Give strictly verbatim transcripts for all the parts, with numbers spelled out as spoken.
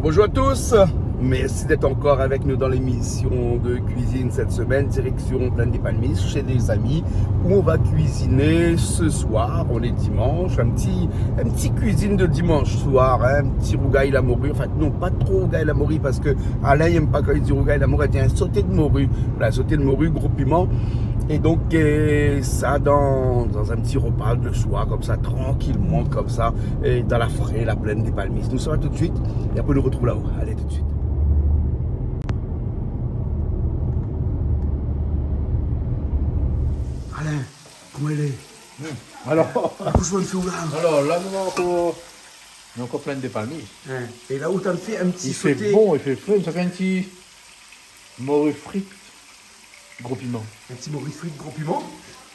Bonjour à tous, merci d'être encore avec nous dans l'émission de cuisine cette semaine, direction Plaine des Palmistes chez des amis où on va cuisiner ce soir, on est dimanche, un petit, un petit cuisine de dimanche soir, hein, un petit rougail la morue, enfin non, pas trop rougail la morue parce que Alain i èm pa kan i di rougail la morue, i di un sauté de morue, voilà, sauté de morue, gros piment, et donc euh, ça dans, dans un petit repas de soir comme ça, tranquillement comme ça, et dans la forêt, la plaine des Palmistes. Nous sommes tout de suite Et après, nou retrouv laô. Allez, tout de suite. Alain, koman i lé ? Hmm. Alor, kosa ou fé la ? Alor la, nou lé ankor, nou lé ankor Plaine des Palmistes. Hein. É la ou la fé in ti sauté. I fé bon, i fé fré, sa fé in ti mori frit. Gro piman. In ti mori frit, gro piman.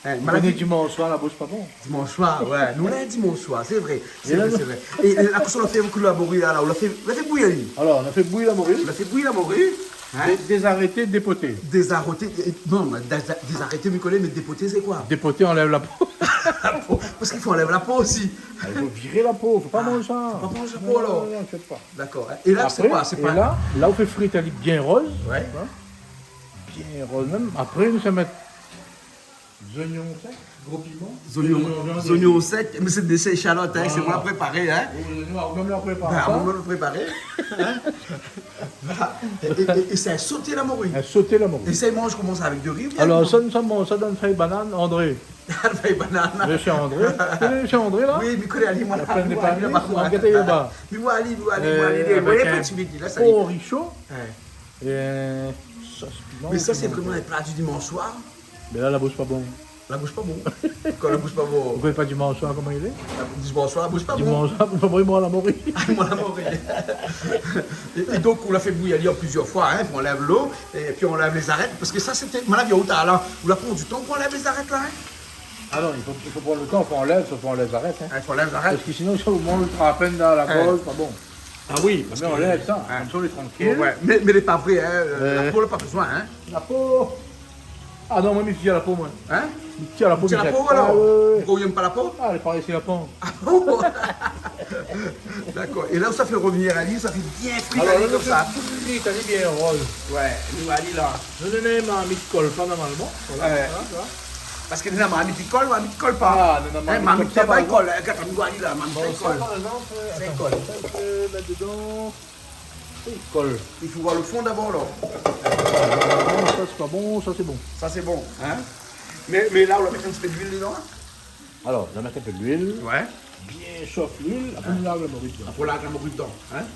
Hein, ou koné dimansh soir, la boush pa bon. Dimansh soir, ouais. Nou la dimansh soir, sé vré. Sé vré, sé vré. É, é la, kosa ou la fé avèk la mori la, la, ou la fé, ou la fé bouyir ali. Alor, nou la fé bouyir la mori. Ou la fé bouyir la mori. Hein ? Dé-, dézarété, dépoté. Dézarété, é, non, mé déza-, dézarété, mi koné, mé dépoté, sé koi ? Dépoté, anlèv la po. La po. Parske i fo anlèv la po osi. Ah, i fo vir la po, fo pa manz sa. Fo pa manz la po, alor. Non, non, non, fé pa. Dakor. É la, sé koi ? Sé pa... Apré, é la, la ou fé frit ali bien roz. Ouais. Hein ? Bien roz mèm. Apré, nou sa mèt zonion sèk, gro piman. Zonion, zonion sèk, mé sé dé shalot, hein, sé moin la préparé, hein. Oh, zonion, ou mèm la préparé sa. Ben, moin la préparé. Hein ? Voilà. É, é, é, é sé in sauté la mori. In sauté la mori. É sa i manz koman sa, avèk do ri oubien... Alor, sa, nou sa manz sa dann fèy banane, André. Dann fèy banane. Mésyé André. Ou koné mésyé André, la ? Oui, mi koné ali, moin, la, mi voi ali laba. La Plaine des Palmistes, mi voi ali, mi voi ali, mi voi ali. Euh, avèk in pori sho. Ouais. É, euh, sos piman. Mé sa, sé vréman in pla di dimansh soir. Mé la, la boush pa bon. La boush pa bon. Kan la boush pa bon. Ou koné pa dimansh soir koman i lé ? La, dimansh soir, la boush pa bon. Dimansh soir, la boush pa bon, i manz la mori. Ah, i manz la mori. É, é donk, ou la fé bouyir ali an plizièr foi, hein, pou anlèv lo, épi anlèv lé zarèt, parske sa, sété, moin la vi aou talèr la, ou la pran di tan pou anlèv lé zarèt la, hein ? Ah non, i fo, i fo pran lo tan, fo anlèv, fo anlèv zarèt, hein. Hein, fo anlèv zarèt. Parske sinon, sa, ou manz, ou trap in dan la gorz, pa bon. Ah oui, parske... Mé anlèv sa, konmsa ou lé trankil. Ouais, mé, mé lé pa vré, hein, la po, la pa bezoin, hein. La po. Ah non, moin, mi tir la po, moin. Hein ? Mi tir la po, mi tir la po, alor ? Ah, ouais, ouais. Ou yèm pa la po ? Ah, lé parèy, sé la po. Ah bon ? Dakor. É la, ou sa fé revnir ali, sa fé bien frit ali konmsa. Alor la, nou fé frit ali bien roz. Ouais, nou va alé la. Nou néna marmit i kol pa normalman. Voilà, hein, tu vois. Parske néna marmit i kol, marmit i kol pa. Ah, néna marmit i kol pa, i kol. Gard, nou va alé la, marmit i kol. Bon, sa, par égzanp, euh, atann. Sa, i pé mèt dedan. I kol. I fo voir lo fon dabor, la. Non, sa, sé pa bon, sa, sé bon. Sa, sé bon, hein ? Mé, mé la, ou la mèt in ti pé d'luil dedan, la ? Alor, nou va mèt in pé d'luil. Ouais. Bien shof luil. Apré, nou larg la mori dedan. Apré, ou larg la mori dedan, hein ?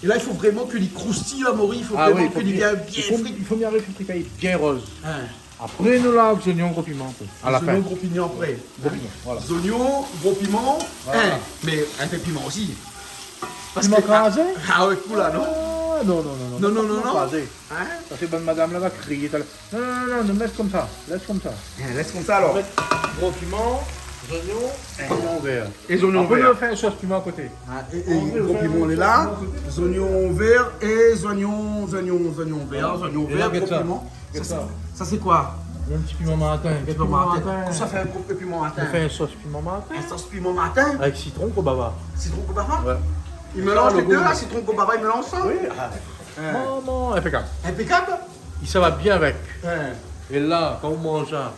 É la, i fo vréman ke li kroustiy, la mori, i fo vréman ke li vien bien frit. Ah oui, i fo bien, i fo bien frit, i fo bien roz. Hein. Apré, nou larg zonion, gro piman, apré. A la fin. Zonion, gro piman apré. Gro piman, voilà. Zonion, gro piman, voilà. Hein, mé in pé piman osi. Piman krazé ? Ah ouais, kou la, non ? Ah, non, non, non, non. Non, non, non, non. Piman krazé. Hein ? Parske bann madam la va kriyé talèr. Non, non, non, non, nou mèt konmsa. Lès konmsa. Hein, lès konmsa, alor. Nou mèt gro piman, zonion, é piman vèr. É zonion vèr. Apré, nou fé in sos piman a koté. Ah, é, é gro piman lé la, zonion vèr é zonion, zonion, zonion vèr, zonion vèr, gro piman. Sa, sé, sa, sé koi ? In ti piman martin. Piman martin. Kosa i fé in gro piman martin ? Nou fé in sos piman martin. In sos piman martin ? Avèk sitron, kobava. Sitron, kobava ? Ouais. I mélanz lé dé, la, sitron, kobava, i mélanz sa ? Oui. Ah. Hein. Momon, inpékab. Inpékab ? É sa va bien avèk. Hein. É la, kan ou manz sa,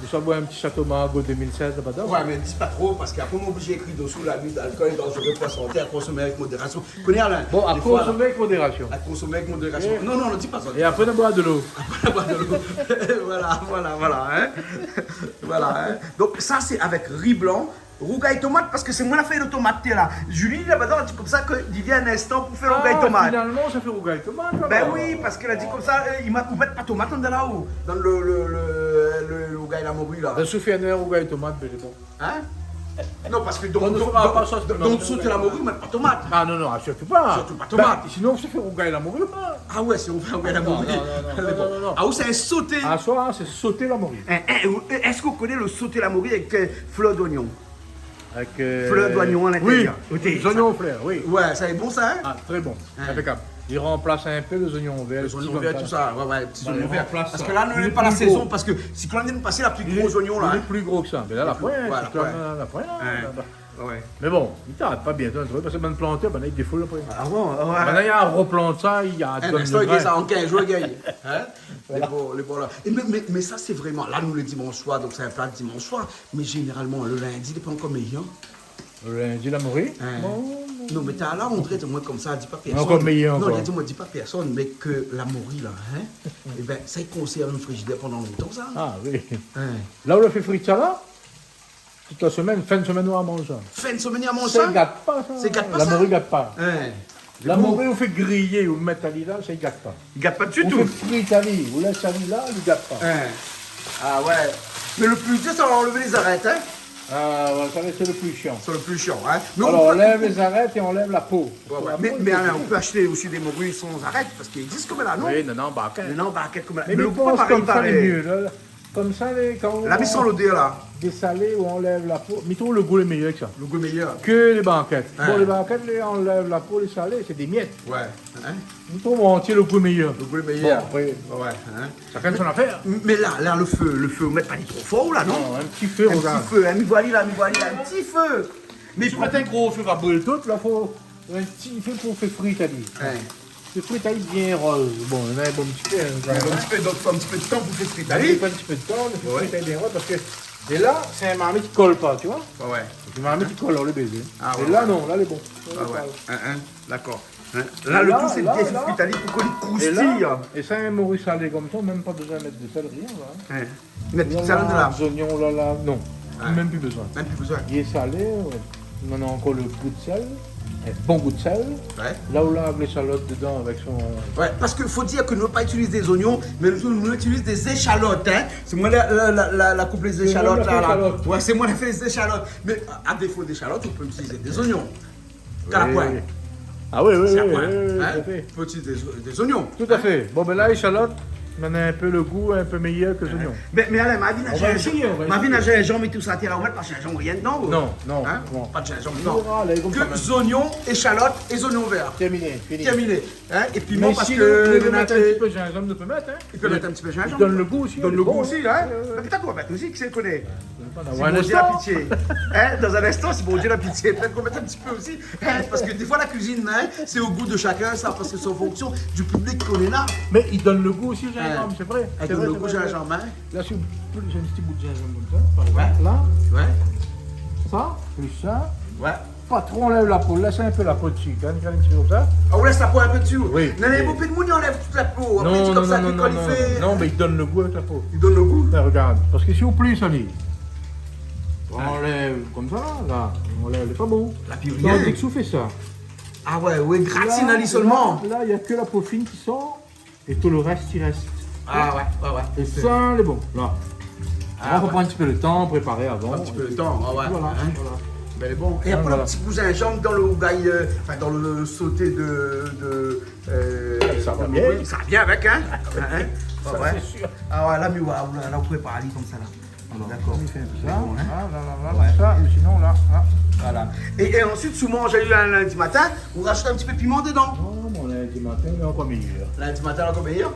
ou sa boir in ti Château Margaux deux mille seize laba dedan. Ouais, mé di pa tro, parske apré, nou lé oblizé ékri dosou, l'abus d'alcool est dangereux pour la santé, à consommer avec modération. Koné, Alain, bon, à consommer avec modération. À consommer avec modération. Non, non, non, di pa sa. É apré, nou boir dolo. Apré, nou boir dolo. Voilà, voilà, voilà, hein. Voilà, hein. Donk, sa, sé avèk ri blan. Rougay tomat, parske sé moin la fé lo tomat, té la. Julie, laba, la di konmsa ke li vien in instan pou fé rougay tomat. Ah, finalman, sa fé rougay tomat, la. Ben oui, parske la di konmsa, euh, i mèt, i mèt pa tomat andan la, oh, dan lo, lo, lo, lo, lo rougay la mori, la. Ben, si ou fé in rougay tomat, ben, lé bon. Hein ? Non, parske donk, donk, donk, sauté la mori, i mèt pa tomat. Ah non, non, ah, sirtou pa. Sirtou pa tomat. Ben, sinon, ou fé rougay la mori, la. Ah ouais, si ou fé rougay la mori. Non, non, non, non, non, non. Ah, ou sé in sauté. Ah, soi, sé sauté la mori. Hein, hein, èske ou koné lo sauté la mori avèk, euh, flèr d'onion ? Avèk, euh, flèr d'onion a l'intérieur. Oui, zonion flèr, oui. Ouais, sa lé bon, sa, hein ? Ah, tré bon. Hein. Inpékab. I ranplas in pé lé zonion vèr, lé ti zonion vèr, konmsa. Tousa. Ouais, ouais, ti zonion vèr. Voilà, i ranplas sa. Parske la, nou, lé pa la sézon, parske siklone la pasé, la pli gro zonion, la, hein. Lé pli gro ke sa. Mé la, la poin, voilà, siklone la, la poin, la, la. Ah ouais. Mé bon, i tard pa bien, in truk, parske bann plantèr, banna i défoul apré. Ah bon, ah ouais. Banna i roplant sa, i done lo grin. In instan, i gingn sa an kinz zour, i gingn. Hein ? Voilà. Lé bon, lé bon la. É mé, mé, mé sa, sé vréman, la, nou, lo dimansh soir, donk sé in pla dimansh soir. Mé zénéralman, lo lindi, lé pa ankor méyèr ? Lo lindi, la mori ? Hein. Non, non. Non, mé talèr la, André, di amoin konmsa, di pa pèrsone. Ankor méyèr ankor. Non, li la di amoin, di pa pèrsone, mé ke la mori la, hein ? Ébin, sa i konsèrv lo frizidèr pandan lontan, sa. Ah oui. Hein. La ou la fé frir sa la, tout la semèn, fin de semèn, ou va manz sa. Fin de semèn, i manz sa ? Sa i gat pa, sa. Sa i gat pa, sa ? La mori i gat pa. Hein. La mori, ou fé griyé, ou mèt ali la, sa i gat pa. I gat pa ditou. Ou fé frir ali, ou lès ali la, li gat pa. Hein. Ah ouais. Mé lo pli dir, sé anlèv lé zarèt, hein ? Ah ouais, sa, sé lo pli shian. Sé lo pli shian, hein ? Mé alor, ou anlèv lé zarèt é anlèv la po. Ouais, ouais. Parske la po, i fo alé. Mé, mé alor, ou pé ashté osi dé mori san zarèt, parske i égzis konm la, non ? Oui, non, non, barkèt. Non, non, barkèt konm la. Mé mi pans konmsa lé myé, la. Konmsa, lé, kan ou... La mi san lodèr, la. Désalé, ou anlèv la po. Mi trouv lo gou lé méyèr ke sa. Lo gou lé méyèr. Ke lé barkèt. Hein. Bon, lé barkèt, lé anlèv la po, lé salé, sé dé myèt. Ouais. Hein ? Mi trouv antié lo gou lé méyèr. Lo gou lé méyèr. Bon, apré, ouais, hein. Shakinn son afèr. Mé, mé la, la, lo fé, lo fé, ou mèt pa li tro for, la, non ? Non, in ti fé, in ti fé, hein, mi voi ali la, mi voi ali la, in ti fé. Mé si ou mèt in gro fé, va bril tout, la, fo in ti fé pou fé frir ali. Ouais. Fé frir ali bien roz. Bon, néna in bon ti pé, hein, kan mèm. In ti pé, donk, fo in ti pé de tan pou fé frir ali. Fo in ti pé de tan, mé fé frir ali bien roz, parske, é la, sé in marmit i kol pa, ti voi. Ouais, ouais. Sé in marmit i kol, ou lé bézé. Ah, ouais, ouais. É la, non, la, lé bon. Ah, ouais. Hein, hein, dakor. Hein. La, lo tout, sé bien fé frir ali pou ke li kroustiy. É la, é sa, in mori salé konmsa, mèm pa bezoin mèt de sèl, rien, la, hein. Hein. Mèt de sèl la. Zoignon, la, la, non. Ouais. Mèm pi bezoin. Mèm pi bezoin. Li lé salé, ouais. Nou néna ankor lo gou de sèl, in bon gou de sèl. Ouais. La ou lav lé shalot dedan avèk son... Ouais, parske fo dir ke nou la pa itiliz dé zoignon, mé nou, nou itiliz dé zéshalot, hein. Sé moin la, la, la, la, la koup lé zéshalot, la, la. Sé moin la fé lé zéshalot. Ouais, sé moin la fé lé zéshalot. Mé a, a défo dé shalot, ou pé itiliz dé zoignon. Oui. Kan la poin. Ah oui, oui, oui, oui, tout à fait. Hein ? Ou pé itiliz dé, dé zoignon. Tout à fait. Bon, bin la, lé shalot, mé néna in pé lo gou, in pé méyèr ke zoignon. Mé, mé alé, ma vi, na zinzanm, ma vi, na zinzanm é tout sa, ti la, ou mèt pa zinzanm, rien dedan, ou ? Non, non, non. Hein ? Pa de zinzanm dedan. Ke zoignon, échalot é zoignon vèr. Terminé, fini. Terminé. Hein ? É piman, parske... Mé si nou, nou vé mèt in ti pé zinzanm, nou pé mèt, hein. I pé mèt in ti pé zinzanm. I done lo gou osi, lé bon, hein. Donn lo gou osi, hein. Ouais, ouais. Mé pétèt ou va mèt osi, kisa i koné. Si Bondié la pityé. Hein, dan in instan, si Bondié la pityé, pétèt k'ou va mèt in ti pé osi. Hein, parske défoi, la kuizine, hein, sé o gou de shakinn, sa, parske sé an fonksion du piblik k'nou néna. Mé i done lo gou osi, zinzanm, sé vré. Hein. I done lo gou, zinzanm, hein. La, si ou plis in ti bout zinzanm konmsa, par égzanp, la. Ouais. Sa, plis sa. Ouais. Pa tro anlèv la po, lès in pé la po dsi, kan, kan in ti pé konmsa. Ah, ou lès la po in pé dsi, ou ? Oui. Non, mé bonpé d'moun i anlèv tout la po. Apré, i di konmsa, kan i fé... Non, non, non, non, non, mé i done lo gou avèk la po. I done lo gou ? Bin, regard, parske si ou plis ali, ou anlèv konmsa, la, ou anlèv, lé pa bon. La pi rien. Tandi ke si ou fé sa. Ah ouais, ouais, gratine ali solman. La, la, la, na ke la po fine ki sort. É tout lo rès i rès. Ah ouais, ouais, ouais. É sa, lé bon, la. Ah ouais. La, fo pran in ti pé lo tan, préparé avan. In ti pé lo tan, ouais, ouais. Voilà, voilà. Bin, lé bon. É apré, lo ti gou zinzanm dan lo rougay, euh, anfin, dan lo soté de, de, euh, de mori, sa va bien avèk, hein. Sa, sé sir. Ah ouais, la, mé ouais, la, la, ou prépar ali konmsa, la. Alor, dakor. Ou fé in pé sa, hein, la, la, la, la, sa, mé sinon, la, la. Voilà. É, é ansuit, si ou manz ali in lindi matin, ou razout in ti pé piman dedan. Non, mon lindi matin, lé ankor méyèr. Lindi matin, lé ankor méyèr ?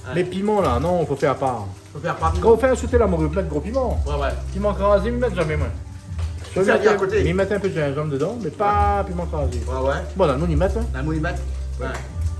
Ouais. Mé piman, la, non, fo fé apar. Fo fé apar piman. Kan ou fé soté la mori, ou mèt gro piman. Ouais, ouais. Piman krazé, mi mèt zamé, moin. Ou fé ali a koté. Mi mèt in pé zinzanm dedan, mé pa piman krazé. Ouais, ouais. Bon, la, nou i mèt, hein. La, nou i mèt. Ouais.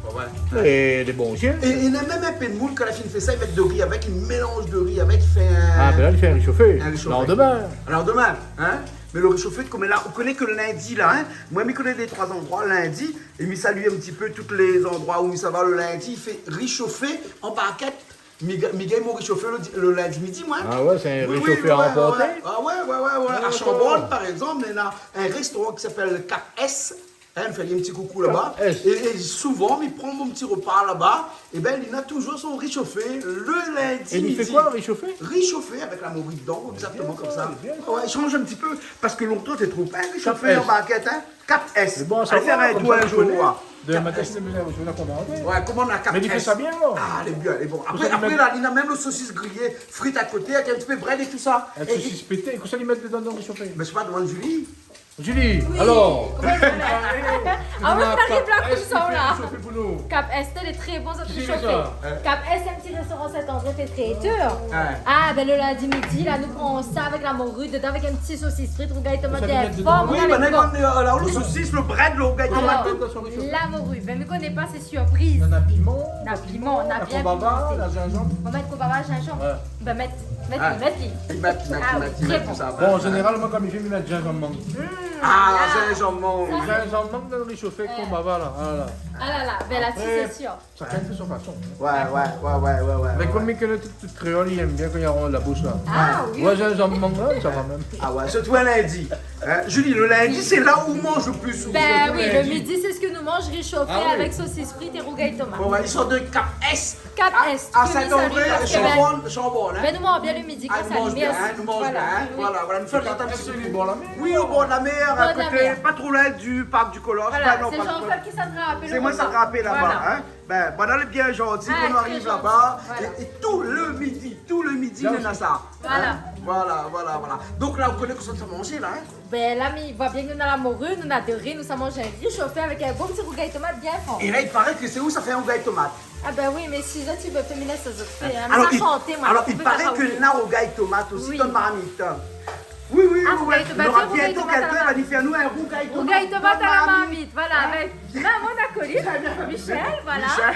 Ouais, ouais. É lé bon osi, hein. É, é néna mèm in pé d'moun, kan la fine fé sa, i mèt do ri avèk, i mélanz do ri avèk, i fé in... Ah, bin la, i fé in rishofé. In rishofé. Landomin. Landomin, hein. Mé lo rishofé, konm la, ou koné ke lo lindi, la, hein. Moin, mi koné dé troi zandroi, lindi, é mi sali in ti pé tout lé zandroi ousa mi sava lo lindi, i fé rishofé an barkèt. Mi ga-, mi gingn mon rishofé lo di-, lo lindi midi, moin. Ah ouais, sé in rishofé a anporté ? Oui, oui, ouais, ouais, ouais, ouais. Ah, dakor. A Shamborn, par égzanp, néna in réstoran ki apèl Cap S. Hein, nou fé in ti koukou laba. Cap S. É, é souvan, mi pran mon ti ropa laba. É bin, li néna touzour son rishofé lo lindi midi. É li fé koi, rishofé ? Rishofé avèk la mori dedan, égzaktoman konmsa. Bien sa, bien sa. Ouais, i shanj in ti pé. Parske lontan, té trouv pa rishofé an barkèt, hein. Cap S. Cap S. Mé bon, sa va, konmsa, nou koné. Alé fé in tour in zour, ouais. Demin matin, si nou la komandé. Ouais, komann la Cap S. Mé li fé sa bien, alor. Ah, lé bien, lé bon. Apré, apré, la, li néna mèm lo sosis griyé, frit a koté, avèk in ti pé brèd é tousa. In sosis pété. É kosa li mèt dedan, dan rishofé ? Mé sé pa, domann Julie. Julie, alor. Oui. Koman i apèl ? Ah, moin, sé pa lé blag konmsa, la. Li fé rishofé pou Cap Est, lé tré bon, sa, tré shofé. Cap Est, in ti réstoran Saint-André, traiteur. Ah, bin, le lindi midi, la, nou pran sa avèk la mori dedan, avèk in ti sosis frit, rougay tomat, bien for. Oui, bin, la, le sosis, le brèd, le rougay tomat. Alor, la mori, bin, mi koné pa, sé surpriz. Nana piman, nana bien pimansé. Konbava, la zinzanm. Nou va mèt konbava, zinzanm. Bin, mèt, mèt, mèt. Bon, an zénéral, moin, kan mi fé, mi mèt zinzanm mang. Zinzanm mang. Zinzanm mang, dan le shofé, konbava, la. Ah la la, bin, la, sé sir. Shakinn i fé son fason. Mé konm mi koné tout, tout kréol i èm bien kan i arond la boush, la. Ah oui. Zinzanm mang, la, sa va mèm. Ah ouais, sirtou in lindi. Julie, le lindi, sé la ou i manz le plis souvan. Bin oui, le midi, sé sak nou manz, rishofé avèk sosis frit é rougay tomat. Bon, bin, i sort de Cap Est. Cap Est, a Saint-André, Chambon, Chambon, hein. Mé nou manz bien le midi, kan sa i manz bien, hein, nou manz bien, hein. Voilà, voilà, nou fé le gâteau. Oui, au bord de la mer, à côté, pas trop loin du parc du Colosse. Voilà, sé Jean-Claude ki sa trap le repa. Sé moin ki sa trap laba, hein. Bin, banna lé bien zanti, kan nou ariv laba, é, é tou le midi, tou le midi, nou néna sa. Voilà, voilà, voilà. Donk la, ou koné kosa nou sa manzé la, hein. Bin, la, mi voi bien ke nou néna la mori, nou néna de ri, nou sa manz in ri shofé avèk in bon ti rougay tomat bien for. É la, i paré ke sé ou sa fé in rougay tomat. Ah bin oui, mé si zot i vé fé, mi lès azot fé, hein. Alor, i paré ke néna rougay tomat osi dan marmit, hein. Oui, oui, oui, oui. Nora bientôt kèlkin va vni fé anou in rougay tomat dan marmit. Rougay tomat a la marmit, voilà, avèk mon akolit, Michel, voilà. Michel.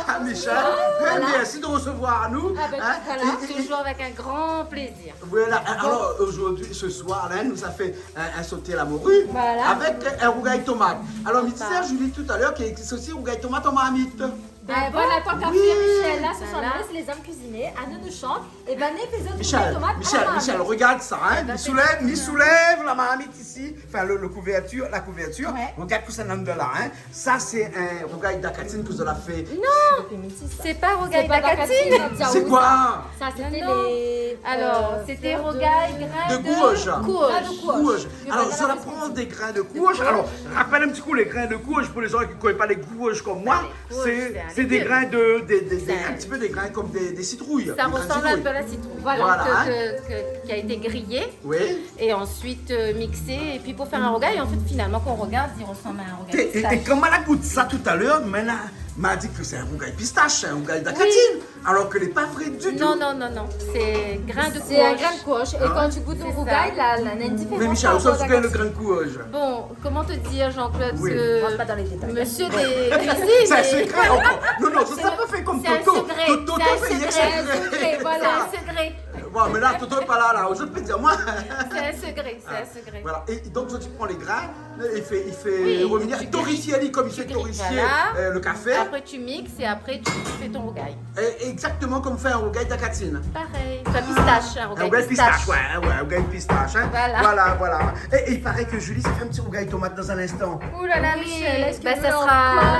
Hein, Michel, mèrsi de resevoir anou. Ah bin, voilà, toujours avèk in gran plézir. Voilà, alor, zordi, se soir la, nou sa fé in, in soté la mori avèk in rougay tomat. Alor, mi té di a Julie talèr ke i égzis osi rougay tomat an marmit. Bin voilà, tan ka fé, Michel, la, se soir, nou lès lé zom kuiziné, anou nou shant, é bin, nou fé zot rougay tomat an marmit. Michel, Michel, regard sa, hein. Mi soulèv, mi soulèv la marmit isi, enfin, le, le couverture, la couverture. Regard kosa néna dedan la, hein. Sa, sé in rougay dakatine ke zot la fé. Non, sé pa rougay dakatine. Sé koi ? Sa, sété lé, alor, sété rougay grin de kourz. Grin de kourz. Alor, zot la pran dé grin de kourz. Alor, rapèl in ti kou lé grin de kourz, pou lé zan ki koné pa lé kourz konm moin. Sé dé grin de, dé, dé, in ti pé dé grin konm dé, dé sitrouy. Ça ressemble un peu à la citrouille. Voilà, hein. Que, que, qui a été grillée. Oui. Et ensuite, euh, mixé. Et puis pour faire un rougay, en fait, finalement, quand on regarde, il ressemble à un rougay pistache. É, é koman la gout sa talèr, mé la, ma di ke sé in rougay pistash, sé in rougay dakatine, alor ke lé pa vré ditou. Non, non, non, non. C'est grain de courge. C'est un grain de courge. Et quand tu goûtes au rougail, la, la, la, une différence par rapport à la cantine. Mé Michel, sa, sé koi le grain de kourz ? Bon, comment te dire, Jean-Claude, ce monsieur des cuisines. Rentre pas dans les détails. C'est un secret encore. Non, non, sa, sa pa fé konm Toto. C'est un secret. Toto, Toto, c'est un secret. Voilà. C'est un secret. Bon, mé la, Toto lé pa la, la. Ou pé dir amoin. C'est un secret, c'est un secret. Voilà. É donk, ou pran lé grin, é ou fé, ou fé revenir, ou grifé, torréfié, konm ou fé torréfié le kafé. Après, tu mixes et après, tu fais ton rougail. É, exactement konm ou fé in rougay dakatine. Pareil. Enfin, pistache, un rougail pistache. Ah, in rougay pistash, ouais, ouais, in rougay pistash, hein. Voilà. Voilà, voilà. É, é i paré ke Julie sa fé in ti rougay tomat dan in instan. Ouh là là, Michel, est-ce que tu veux encore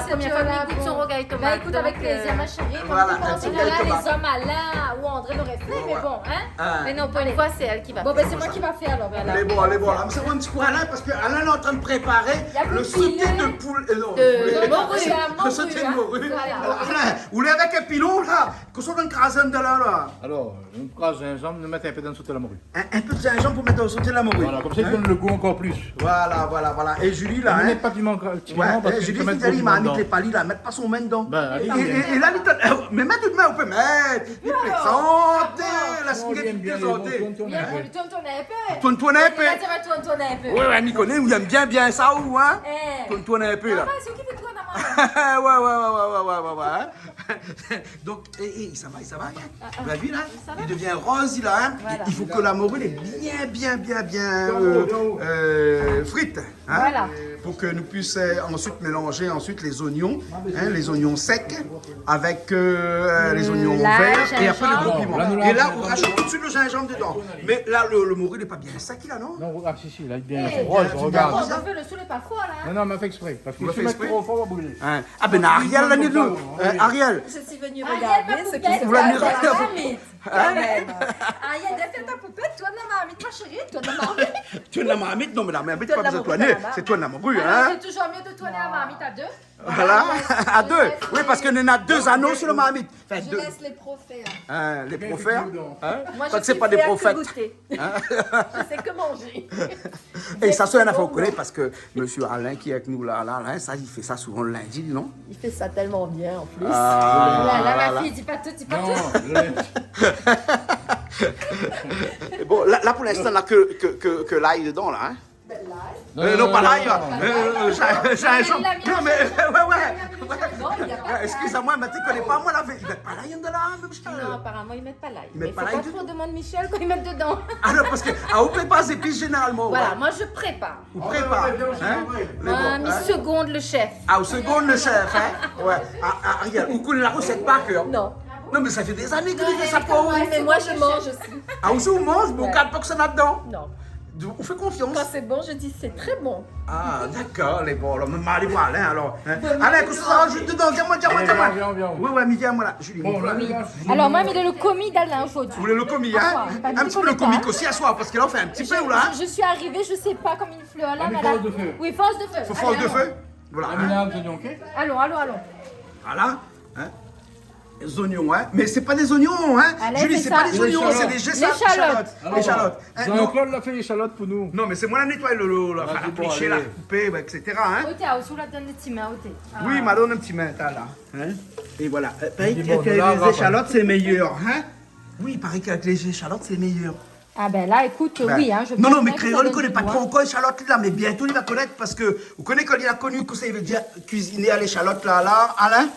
cette... Oui, ben, ça sera la première fois que je goûte son rougail tomate, donc, euh... Bah, écoute, avec plaisir, ma chérie. Voilà, un petit rougay tomat. Comme tu penses, on a les hommes à l'un ou André l'aurait fait, mais bon, hein. Ouais, ouais. Mais non, pour une fois, c'est elle qui va faire. Bon, ben, c'est moi qui va faire, alors. Voilà. Lé bon, lé bon. Ah, mé sé in ti kou Alain, parske Alain lé antrin préparé le sauté de poul-, euh, non, de morue. Le sauté de morue. Voilà. Alor, Alain, ou lé avèk in pilon, la ? Kosa ou kraz dedan la, la ? Alor, nou kraz zinzanm, nou mèt in pé dan le sauté la mori. In, in pé de zinzanm pou mèt dan le sauté la mori. Voilà, konmsa i donn le gou ankor plis. Voilà, voilà, voilà. É Julie, la, hein ? Mèt pa piman, gra-, piman, parske Julie, si ou mèt tro piman dedan. Lé pa li, la, mèt pa son min dedan. Ben, alé. É, é, é la, li té, mé mèt tout de min, ou pé mèt. Li plézant, la, sé bien, li èm bien santé. Tourn, tourn in pé. Tourn, tourn in pé. Li va dir, tourn, tourn in pé. Ouais, ouais, mi koné, ou èm bien, bien sa, ou, hein ? Tourn, tourn in pé, la. Ah, sé ou ki fé tourn amoin. Ouais, ouais, ouais, hein. Donk, é, é, sa va, sa va, hein ? Ah, ah. Ou la vi, la ? Sa va ? Li devien roz, la, hein ? Voilà. I fo ke la mori lé bien, bien, bien, bien, euh, frit, hein ? Voilà. Pou ke nou puis, euh, ensuite mélanger ensuite les oignons, hein, les oignons secs avec, euh, les oignons verts et après le gros piment. Lay, zinzanm. É la, ou rajout tout de suite le gingembre dedans. Mé la, le, le mori lé pa bien sèk, la, non ? Non, ah, si, si, la, lé bien roz, regard. Ou la fé le sou, lé pa for, la, hein ? Non, non, ma fé èksprè. Ou la fé èksprè ? Parske si ou mèt tro for, ou va brilé. Hein ? Ah ben, Ariel, la, nou, hein, Ariel. Je suis venue regarder ce qui se passe dans la marmite. Ariel, dès ta poupette, tourn la marmite, ma chérie, tourn la marmite. Tourn la marmite, non, mé la marmit pa bezoin tourné. Sé tourn la mori, hein. Ah, c'est toujours mieux de tourner la marmite à deux. Voilà, à deux. Oui, parce que nous avons deux anneaux sur le marmite. Enfin, deux. Je laisse les pros faire. Hein, les pros faire, hein. Moi, je sais pas des prophètes. Hein ? Je sais que manger. Et ça, c'est une affaire qu'on connaît parce que monsieur Alain, qui est avec nous là, là, là, ça, il fait ça souvent le lundi, non ? Il fait ça tellement bien, en plus. Ah, là, là, ma fille, dis pas tout, dis pas tout. Bon, là, là, pour l'instant, on a que, que, que, que l'ail dedans, là, hein. Euh, non, pas l'ail, hein. Euh, euh, j'ai, j'ai un champ. Non, mais, euh, ouais, ouais. Ouais, excusez-moi, mais tu connais pas, moi, la vérité. Ils mettent pas l'ail dedans, là, même. Non, apparemment, ils mettent pas l'ail. Ils mettent pas l'ail du tout. Mais faut pas trop demander Michel quand ils mettent dedans. Ah non, parce que, ah, on peut pas épices généralement, ouais. Voilà, moi, je prépare. Ou prépare, hein. Mais bon, hein. Moi, mi seconde le chef. Ah, ou seconde le chef, hein. Ouais. Ah, ah, regarde, ou connaît la recette par cœur. Non. Non, mais ça fait des années que tu fais ça pour vous. Mais moi, je mange aussi. Ah, ou si ou manz, bon, ouais. Ou gard pa kosa néna dedan. Non. Ou fé konfians. Quand c'est bon, je dis, c'est très bon. Ah, d'accord, lé bon. Alors, ma alé voir Alain, alors, hein. Alain, kosa ou sa rajout dedan ? Di amoin, di amoin, di amoin. Viens, viens, viens. Ouais, ouais, mais viens, moi, là, Julie. Bon, là, là, là. Alors, moi, mi lé le commis d'Alain aujourd'hui. Ou lé le commis, hein ? Pourquoi ? Un petit peu le commis aussi, à soir, parce que là, on fait un petit peu, là. Je, je suis arrivée, je sais pas combien il pleut, là, mais là. Force de feu. Oui, force de feu. Faut force de feu. Allez, allons. Voilà, hein. Allons, allons, allons. Voilà, hein. Les oignons, hein. Mais c'est pas des oignons, hein. Julie, c'est pas des oignons, c'est des échalotes. Allez, fais ça. Les échalotes. Alors, les échalotes. Hein, non. Jean-Claude la fé échalot pou nou. Non, mais c'est moi la nettoyé, le, le, la, enfin, la plié, la coupé, et cetera, hein. Oté, ah, ou la donn le ti min, oté. Oui, ma donn in ti min, ta, là, hein. Et voilà. Euh, paraît qu'avec les échalotes, c'est meilleur, hein. Oui, il paraît qu'avec les échalotes, c'est meilleur. Ah ben là, écoute, oui, hein, je veux bien que ça donne goût. Non, non, mais Créole, il connaît pas trop encore échalote, là, mais bientôt, il va connaître parce que, vous connaissez quand il a connu que ça veut dire cuisiner à l'échalote, là, là, Alain ?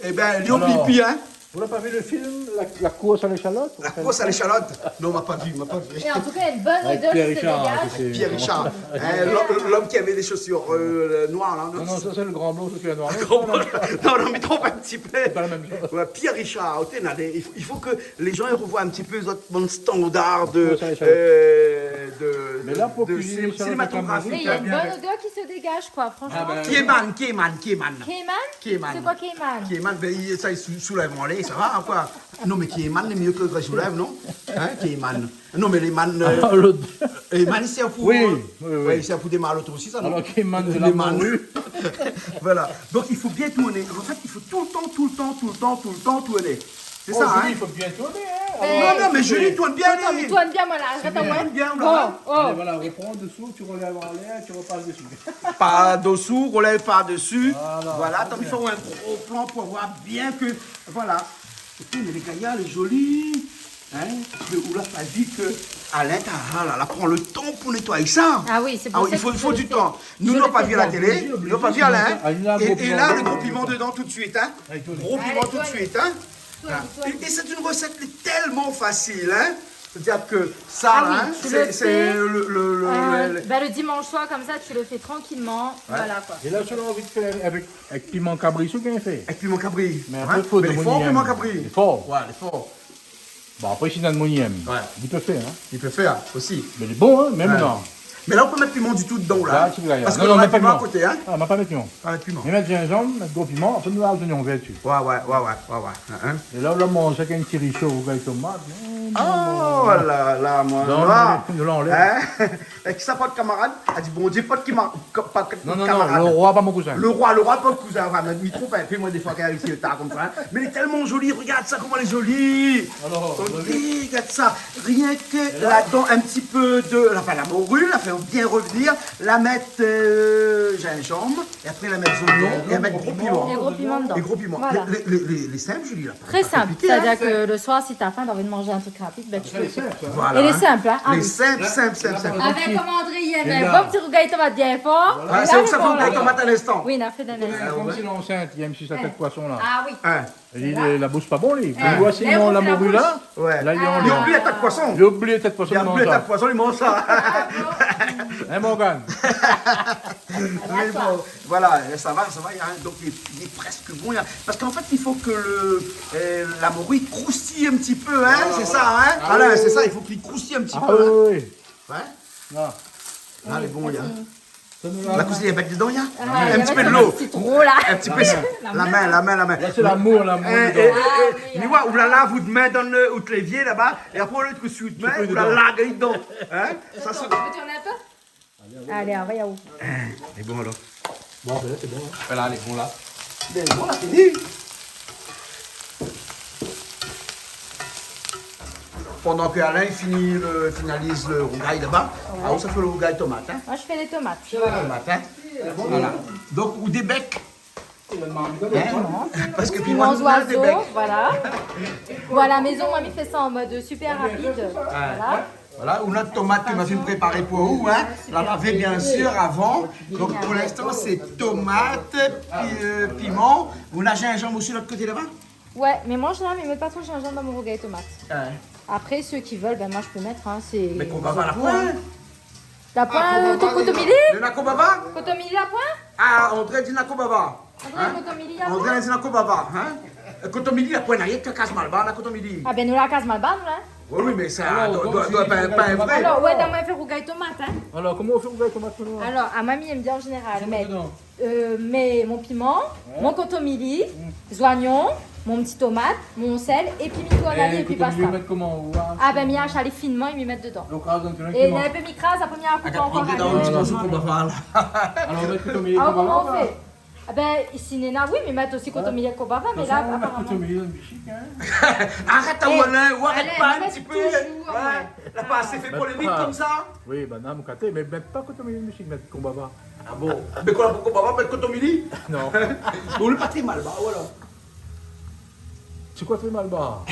Eh ben, li oubli pi, hein. Alors, vous n'avez pas vu le film, la, la course à l'échalote ? La course à l'échalotte ? Non, on m'a pas vu, on m'a pas vu. Et en tout cas, il y a une bonne odeur qui se dégage. Avec Pierre Richard, tu sais. Avec Pierre Richard. Hein, l'homme, l'homme qui avait des chaussures, euh, noires, là, non ? Non, non, ça, c'est le grand blond, chaussures noires. Le grand blond. Non, non, mais trop un petit peu. C'est pas la même chose. Ouais, Pierre Richard, oté, na, il faut, il faut que les gens, ils revoient un petit peu les autres bandes standards de, euh, de, de cinématographie. Mais là, pour cuisiner, ça va être un mauvais. Et il y a une bonne odeur qui se dégage, quoi, franchement. Ah ben. Kéman, kéman, kéman. Kéman ? Kéman. C'est quoi, kéman ? Kéman, ben, il, ça, il sou-, soulève mon lait, ça va, quoi. Non, mais kéman, lé mieux que grès soulève, non ? Hein, kéman. Non, mais les man, euh, ah, l'autre. Les man, c'est un fou, hein. Oui, oui, oui. Ouais, c'est un fou des malottes aussi, ça, non ? Alors, kéman de la morue. Voilà. Donc, il faut bien tourner. En fait, il faut tout le temps, tout le temps, tout le temps, tout le temps tourner. C'est ça, hein ? Oh, Julie, il faut bien tourner, hein. Non, non, mais Julie tourne bien, lui. Attends, mais tourne bien, moi, là. Arrête, moi. Tourne bien, là. Bon, oh. Allez, voilà, reprends dessous, tu relèves en l'air, tu repasses dessus. Par dessous, relève par-dessus. Voilà, voilà, tant mieux. Il faut un gros plan pour voir bien que, voilà. Oté, mais les gars, lé zoli. Hein ? Mais ou la pa vu que Alain Tahar, là, la pran le temps pour nettoyer ça. Ah oui, c'est pour ça que je le fais. Ah oui, il faut, il faut du temps. Nous, nou la pa vu à la télé, nou la pa vu Alain. Et, et là, le gros piment dedans tout de suite, hein. Gros piment tout de suite, hein. Allez, tourne. Tourne, tourne. Et, et c'est une recette tellement facile, hein. C'est-à-dire que ça, là, hein, c'est, c'est le, le, le, le, le... Ah oui, tu le fais, euh, ben, le dimanche soir, comme ça, tu le fais tranquillement. Ouais. Voilà, quoi. Et là, si ou la anvi de fé avec, avec piman kabri, sé ou ki fé. Avec piman kabri. Ouais. Mais après, faut de l'oignon. Mais lé for, piman kabri. Lé for. Ouais, lé for. Bon, après, si ou na de l'oignon, ouais, ou pé fé, hein. Ou pé fé osi. Mais lé bon, hein, mèm, ouais, non. Mais là, ou pé mèt piman du tout dedan, là. Là, tu peux, parce que non, non, ou mèt pa piman à côté, hein. Ah, ou mèt pa piman. Pa mèt piman. Ou mèt zinzanm, mèt gro piman, après, ou mèt zoignon vèr dsi. Ouais, ouais, ouais, ouais, ouais, ouais. Hein, hein. É la, ou la manz sa èk in ti ri sho, ou gingn tomat. Oh là là, mon noir. Non, non, non, non. Hein ? É kisa, pa de kamarad ? La di, Bondié, pa de kima-, ka-, pa de kamarad. Non, non, non, le roi, pa mon kouzin. Le roi, le roi, pa mon kouzin. Enfin, mi tronp in pé, moin, défoi, kan mi di sa konmsa, hein. Mais il est tellement joli, regarde ça, comment il est joli. Alors, vous avez vu ? Regarde ça. Rien que là-dedans, un petit peu de, enfin, la morue, la fé bien revenir, la mèt, euh, zinzanm, é apré, la mèt zoignon, é la mèt gro piman. Gro piman. É gro piman dedan. Voilà. Lé, lé, lé, lé, lé sinp, Julie, la. Très simple. Pas compliqué, hein. C'est-à-dire que le soir, si t'as faim, t'as envie de manger un truc rapide, ben, tu peux. Voilà. Et il est simple, hein. Ah oui. Lé sinp, sinp, sinp, sinp. Avec, comme André, il y a un bon petit rougay tomat bien fort. Voilà. Ah, c'est ça, le rougay tomat à l'instant. Oui, on a fait d'un instant. Konm si lé ansint, i yèm si sa tèt poisson, là. Ah oui. Hein. Li, la boush pa bon, li. Ou voi, sinon, la morue, la. Ouais. La, li oubli la tèt poisson. Li oubli la tèt poisson, li manz sa. Hein, Morgane ? Mais bon, voilà, ça va, ça va, hein, donc il est, il est presque bon, hein. Parce qu'en fait, il faut que le, euh, la morue croustille un petit peu, hein, c'est ça, hein. Ah oui, oui, oui. Alain, c'est ça, il faut qu'il croustille un petit peu, hein. Ah oui, oui. Ouais. Non. Là, lé bon, hein. La kouzine, i mèt dedan, néna ? Ah, in ti pé d'lo. Sé tro, la. In ti pé. La min, la min, la min. La, sé lamour, lamour dedan. Eh, eh, eh, eh. Ah, mé ouais, ou la lav out min dan le, out lévié laba, é apré, ou la larg dedan. Hein ? Sa, sé... Attends, tu veux tourner un peu ? Allez, on va y aller. Eh, é bon, alor. Bon, ben la, sé bon, in. Voilà, lé bon la. Lé bon la, fini. Pandan ke Alain i fini le, finaliz le rougay laba, ouais, aou sa fé le rougay tomat, in. Moi, je fais les tomates. Tomat, in. Voilà. Donk, ou débèk. In ? Parske piman, piman zoizo, voilà. Ou à la maison, moi, mi fé sa en mode super rapide. Ouais. Voilà. Voilà, ou nout tomat ke ma fine préparé pou ou, in. La lavé, bien sûr, avan. Donk, pou linstan, sé tomat, pi-, euh, piman. Ou na zinzanm osi lot koté laba ? Ouais, mais moi, en général, mi mèt pa tro zinzanm dan mon rougay tomat. Ouais. Après, ceux qui veulent, ben, moi, je peux mettre, hein, c'est, c'est tout, hein. Mé konbava la poin. La poin, euh, kotomili ? Néna konbava ? Kotomili la poin ? Ah, André di na konbava. André, kotomili la poin ? André di na konbava, in ? Euh, kotomili la poin, na rienk la kaz Malbar na kotomili. Ah ben, nou la kaz Malbar, nou, la. Oui, oui, mé sa, alor, donk, donk, si pa, pa vré. Alor, ouais, dan moin fé rougay tomat, in. Alor, koman ou fé rougay tomat, nou ? Alor, amoin, mi èm bien an zénéral mèt, euh, mé mon piman, ouais, mon kotomili, mm, zoignon, mon ti tomat, mon sèl, épi mi tourn ali, épi basta. Kotomili, ou mèt koman, ou ? Ah ben, mi ashal ali finman é mi mèt dedan. Donk, ah, donk, é la, mi kraz, apré mi koup ankor. Alor, ou mèt kotomili konbava, la. Ah, koman ou fé ? Ah ben, isi néna, oui, mi mèt osi kotomili konbava, mé la, aparaman. Kotomili dan le mishik, in. Arèt, Alain, ou arèt pa in ti pé. Toultan, ouais. La pa asé fé polémik konmsa. Oui, ben, na mon koté, mé mèt pa kotomili dan le mishik, mèt konbava. Ah bon ? Mé konbava, mèt kotomili ? Non. Ou lé pa tré Malbar, voilà. Sé koi, tré Malbar ?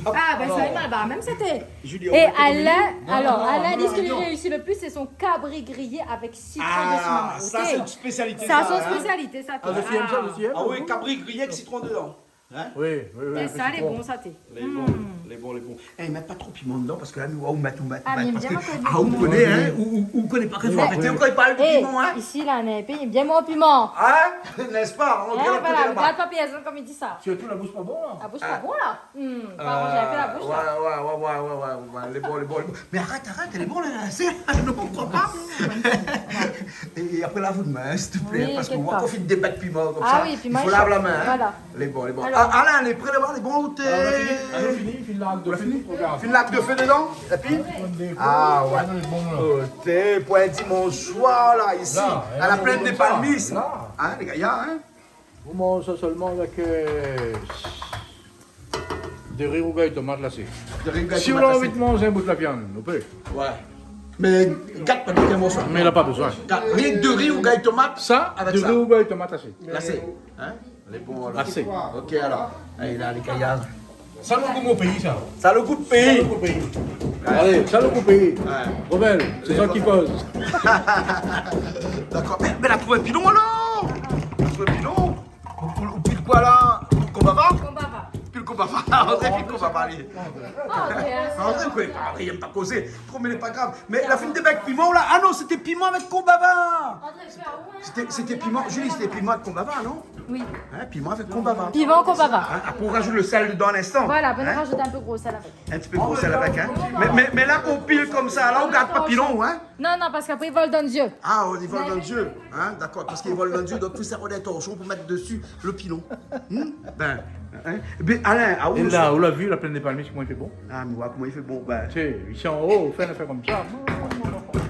Ah ben, sa lé Malbar mèm, sa té. Julie, on met kotomili ? Alain, alor, Alain, ce qu'il réussit le plus, c'est son cabri grillé avec citron dessus. Ah, sa, sé in spésialité, sa, in. Sa, son spésialité, sa té. Ah, je suis ça, je suis ça. Ah oui, cabri grillé avec citron dedans. In ? Oui, oui, oui. Sa lé bon, sa té. Lé bon, lé bon, lé bon. Eh, mèt pa tro piman dedan, parske la, nou, ou mèt, ou mèt, ou mèt, parske, ah, ou koné, in, ou, ou, ou koné pa ke fo arété, ou koné pa le piman, in. Isi la, na in péi, bien mon piman. In ? N'est-ce pas ? On dirait le côté là-bas. Gard pa pèrsone, konm i di sa. Sirtou la boush pa bon, la. La boush pa bon, la. Hmm, pa bon, mi fé la boush, la. Ouais, ouais, ouais. Lé bon, lé bon, lé bon. Mé arèt, arèt, lé bon, la, sé, mi kroi pa. É, é apré, lav out min, in, s'il te plaît, parske moin, kan mi fé dé bak piman konmsa, i fo lav la min, in. Oui, inkièt pa. Voilà. Lé bon, lé bon. Alor. Ah, Alain, lé pré laba, lé bon, ou té... Ah, nou la fini, nou la fini, fine larg de fé, regard. Fine larg de fé dedan, épi ? Ah ouais. Ah, lé bon, la. Ou té, pou in dimansh soir, la, isi, la, à la Plaine des Palmistes. La. In, lé gayar, in ? Ou manz sa sèlman avèk, euh, de ri rougay tomat, la, sé. De ri rougay tomat, la, sé. Si ou la anvi manz in bout la viann, ou pé. Ouais. Mé gèt pa, mèt in morso. Mé la pa bezoin. Gèt, rienk de ri rougay tomat. Sa, avèk de ri rougay tomat, la, sé. La, sé. In ? Lé bon, alor. Asé. Ok, alor. Alé, la, lé gayar. Sa lo gou mon péi, sa. Sa lo gou de péi. Sa lo gou péi. Ouais. Alé, sa lo gou péi. Ouais. Robel, sé sa ki koz. Dakor. Mé, mé la trouv in pilon, alor. La trouv in pilon. Ou, ou, ou pil koi, la ? Konbava ? Konbava. Pil konbava. André pil konbava, li. Ah, André, in. André, koi, ah, li èm pa kozé. Tro, mé lé pa grav. Mé la fine dé bak piman, la. Ah non, sété piman avèk konbava. André, fé a ou, in. Sété, sété piman, Julie, sété piman avèk konbava, non ? Oui. In, piman avèk konbava. Piman konbava. In, apré, ou razout le sèl dedan a linstan. Voilà, ben, nou razout in pé gro sèl avèk. In ti pé gro sèl avèk, in. Mé, mé, mé la, kan ou pil konmsa, la, ou gard pa pilon, in. Non, non, parske apré, i vol dan le zié. Ah, i vol dan le zié. In, dakor, parske i vol dan le zié, donk fo sèrv in torshon pou mèt desi le pilon. Hmm ? Ben, in. Bin, Alain, ah, é la, ou la vi, la Plaine des Palmistes, koman i fé bon ? Ah, mé ouais, koman i fé bon, ben. Sé, isi an-o, ou fé in afèr konmsa.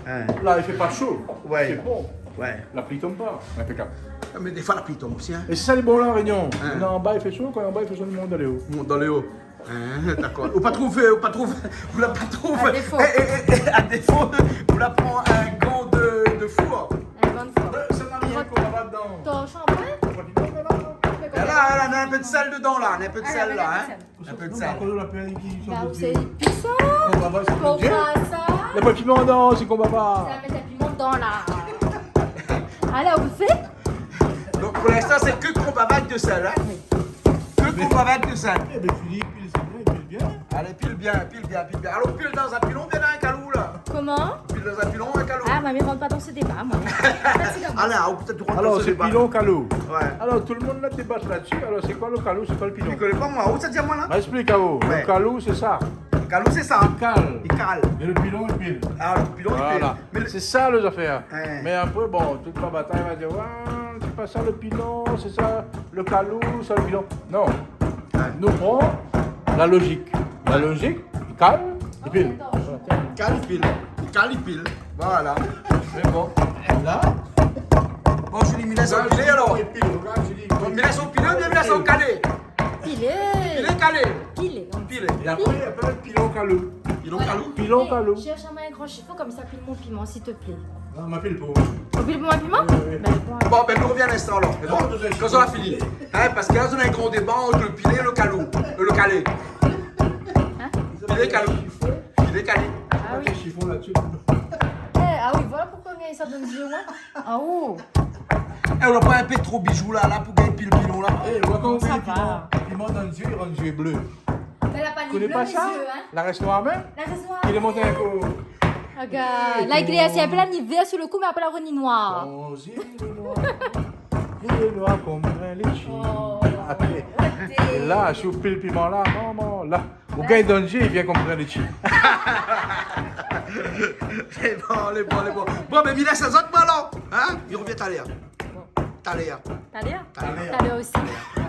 In. La, i fé pa sho. Ouais. Sé bon. Ouais. La pli i tonm pa. Inpékab. Ah, mé défoi, la pli i tonm osi, in. É sa lé bon, La Rényon. In. Kan anba i fé sho, kan anba i fé sho, le moun i mont dan lé o. Mont dan lé o. In, dakor. Ou pa trouv, ou pa trouv, ou la pa trouv. A défo. É, é, é, a défo, ou la pran in gan de, de four. In gan de four. Sa na rienk konbava dedan. Torshon apré ? Pa piman, la. É la, la, na in pé de sèl dedan, la. Na in pé de sèl, la, in. Ah, na in pé de sèl. In pé de sèl. Non, mé akoz la pèl ki sort desi. Sé épisan. Konbava, sé... Konbava, sa. Na pa piman dedan, sé konbava. Sa, mèt piman dedan, la. Alé, ou fé ? Donk, pou linstan, sé ke konbava avèk de sèl, in ? Oui. Ke konbava avèk de sèl. Eh ben, Philippe, il sait bien, il pile bien. Alé, pil bien, pil bien, pil bien. Alor, pil dan in pilon, bien in kalou, la. Koman ? Pil dan in pilon, in kalou. Ah, mé mi rant pa dan se déba, moin. Fatig amoin. Alé, ou pétèt ou rant dan se déba. Alor, sé pilon, kalou. Ouais. Alor, tout le moun la débat la-dsi. Alor, sé koi le kalou, sé koi le pilon ? Mi koné pa, moin. Ou sa di amoin, la ? Ma èksplik aou. Ouais. Le kalou, sé sa. Kalou, sé sa. I kal. I kal. É le pilon, i pil. Ah, le pilon, i pil. Voilà. Mé le... Sé sa, lé zafèr. Ouais. Mé apré, bon, tout la batay va dir, ouais, sé pa sa le pilon, sé sa le kalou, sa le pilon. Non. Ouais. Nou pran la lozik. La lozik, i kal, i pil. I kal, i pil. I kal, i pil. Voilà. Sé bon. La, Bon, Julie, mi lès aou pilé alor. Bon, mi lès aou pilé oubien mi lès aou kalé ? Pilé. Pilé, kalé. Pilé, non. Pilé. É apré, apré, pilon kalou. Pilon kalou. Pilon kalou. Voilà. Cherche à moi un grand chiffon, comme ça, pile mon piment, s'il te plaît. Non, ma pil pou. Ou pil pou mon piment ? Oui, oui. Ben, bon. Bon, ben, nou rovien in instan alor. Bon, kan nou la fini. Hein, parske la, nou na in gran déba ant le pilé é le kalou. Euh, le kalé. Hein ? Pilé, kalou. Pilé, kalé. Ah oui. Shifon la dsi. Eh, ah oui, voilà pourquoi on a ça dans le jeu, moi. Ah, oh. Eh, ou la pa in pé tro bijou la, la, pou gingn pil pilon la ? Eh, ou voi kan ou fé piman, piman dan zié, i rann zié blé. Mé la pa ni blé, mé zié, hein. Ou koné pa sa ? La rès noir mèm ? La rès noir. I lé monté in kou. Aga, la, i lé asé in pé la ni vèr su le kou, mé apré la revni noir. Ton zié lé noir. Lé noir konm in létshi. Oh. Apré, é la, si ou pil piman la, momon, la. Ou gingn dan zié, i vien konm in létshi. Lé bon, lé bon, lé bon. Bon, mé mi lès azot, moin, alor. Hein ? Mi rovien talèr. Talèr. Talèr ? Talèr. Talèr osi.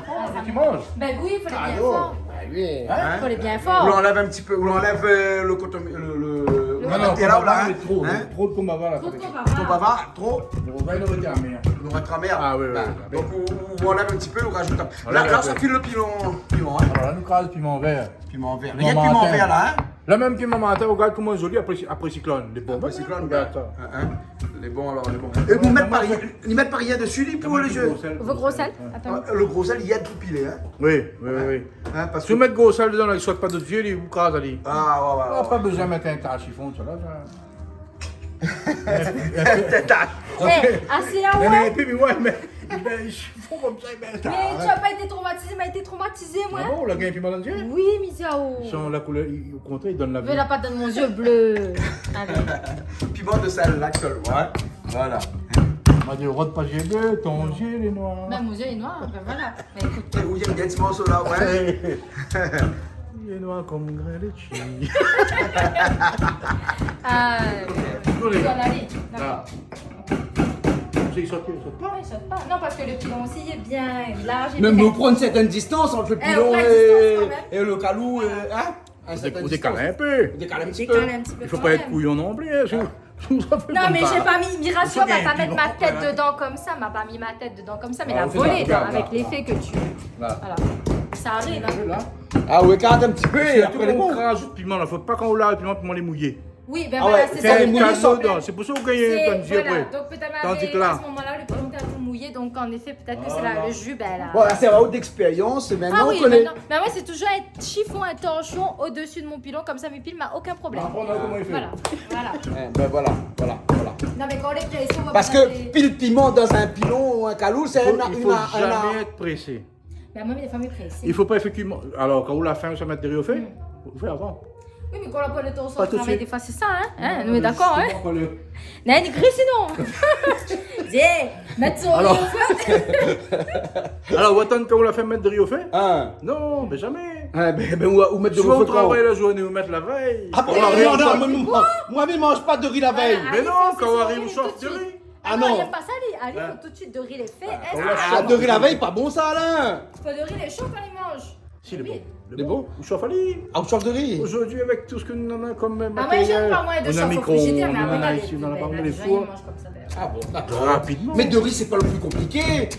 Oh, mé ki manz ? Ben oui, fo lé bien for. Ben oui. Hein ? Fo lé bien for. Ou anlèv in ti pé, ou anlèv, euh, le koton, le, le, le... Non, non, la, konbava, hein ? Tro, tro de konbava la. Tro de konbava. Konbava, tro. Nou va nou retarmé. Nou retarmé. Ah oui, oui, oui. Donk ou, ou anlèv in ti pé, ou rajout. Voilà, la, la, sa fil le piman, piman, hein ? Alor la, nou kraz piman vèr. Piman vèr. Piman vèr la, hein ? La mèm piman martin, ou gard koman zoli apré, apré siklone. Lé bon. Apré siklone, ben, hein, hein. Lé bon alor, lé bon. É ou mèt pa rien, ou mèt pa rien dsi li pou le zié. Ou vé gro sèl ? Atann. Ah, le gro sèl, i èd pou pilé, hein. Oui, oui, oui, oui. Hein, parske si ou mèt gro sèl dedan la, i sort pa dot zié, li, ou kraz ali. Ah, ouais, ouais, ouais. Pa bezoin mèt in ta shifon, sa la, sa. Tèt. Eh, asé, ah ouais. Non, mé, épi, mé ouais, mé, ben, i fo konmsa, ben, ta. Mais tu as pas été traumatisé, m'a été traumatisé, moi. Ah bon, ou la gingn piman dan zié ? Oui, Miziao. San la koulèr, i, o kontrèr, i donn la vi. Mé la pa donn mon zié blé. Alé. Piman de sèl la, sèlman, hein. Voilà. Ma di, rod pa zié blé, ton zié lé noir. Ben, mon zié lé noir, ben voilà. Ben, écoute. Eh, ou yèm bien ti morso la, ouais. Lé noir konm in grin létshi. Ah, euh, voilà, alé, d'accord. Ah. Sé i sort, i sort pa. Non, i sort pa. Non, parske le pilon osi, lé bien larj, lé bien. Mèm nou pran in sèrtin distans ant le pilon é, é le kalou, euh, hein ? Ou dékal in pé. Ou dékal in ti pé. Dékal in ti pé kan mèm. I fo pa èt kouyon non pli, hein. Non, mé mi rasir, ma pa mèt mon tèt dedan konmsa, ma pa mi mon tèt dedan konmsa, mé la volé, avèk lé fé ke tu, voilà. Sa ariv, hein. Ah, ou ékart in ti pé, é apré lé bon. Sirtou kan ou rajout piman la, fo pa kan ou la, piman, piman lé mouyé. Oui, ben voilà, sé sa. Fé in kano dedan. Sé pou sa ou gingn in ti pé apré. Donk pétèt, a se moman-la, le piman té in pé mouyé, donk an éfé, pétèt ke sé la, le ji, ben la. Bon, la, sé in rout d'expérience, é mintnan ou koné. Ah oui, mé non, mé moin sé toujour in shifon, in torshon odsi de mon pilon, konmsa mi pil, ma okin problèm. Voilà, voilà. Eh ben voilà, voilà, voilà. Non, mé kan lé présé, ou va pa... Parske pil piman dan in pilon ou in kalou, sé... I fo, i fo zamé èt présé. Ben, moin, défoi, mi lé présé. I fo pa éfèktivman. Alor, kan ou la fin, ou sa mèt dori o fé, ou fé avan. Oui, mé kan ou la pran le tan, ou travay, défoi, sé sa, hein ? Hein, nou lé dakor, hein ? Néna in gri sinon. Mèt son dori o fé. Alor, ou atann kan ou la fin mèt dori o fé ? Hein ? Non, mé zamé. Hein, ben, ben, ou, ou mèt dori o fé kan ? Soi ou travay la zourné, ou mèt la vèy. Ah bon, non, non, moin, moin, moin, mi manz pa dori la vèy. Mé non, kan ou ariv, ou shof dori. Ah non, non, li yèm pa sa, li. Ali, fo tout de suit dori lé fé. Ah, dori la vèy, pa bon sa, Alain. Fo dori lé sho kan li manz. Si, lé bon. Lé bon ? Ou shof ali. Ah, ou shof dori. Zordi, avèk tout sak nou néna konm matérièl, nou néna mikro-ondes, nou néna isi, nou néna pa mal de four. Ah bon, dakor. Rapidman. Mé dori, sé pa le pli konpliké.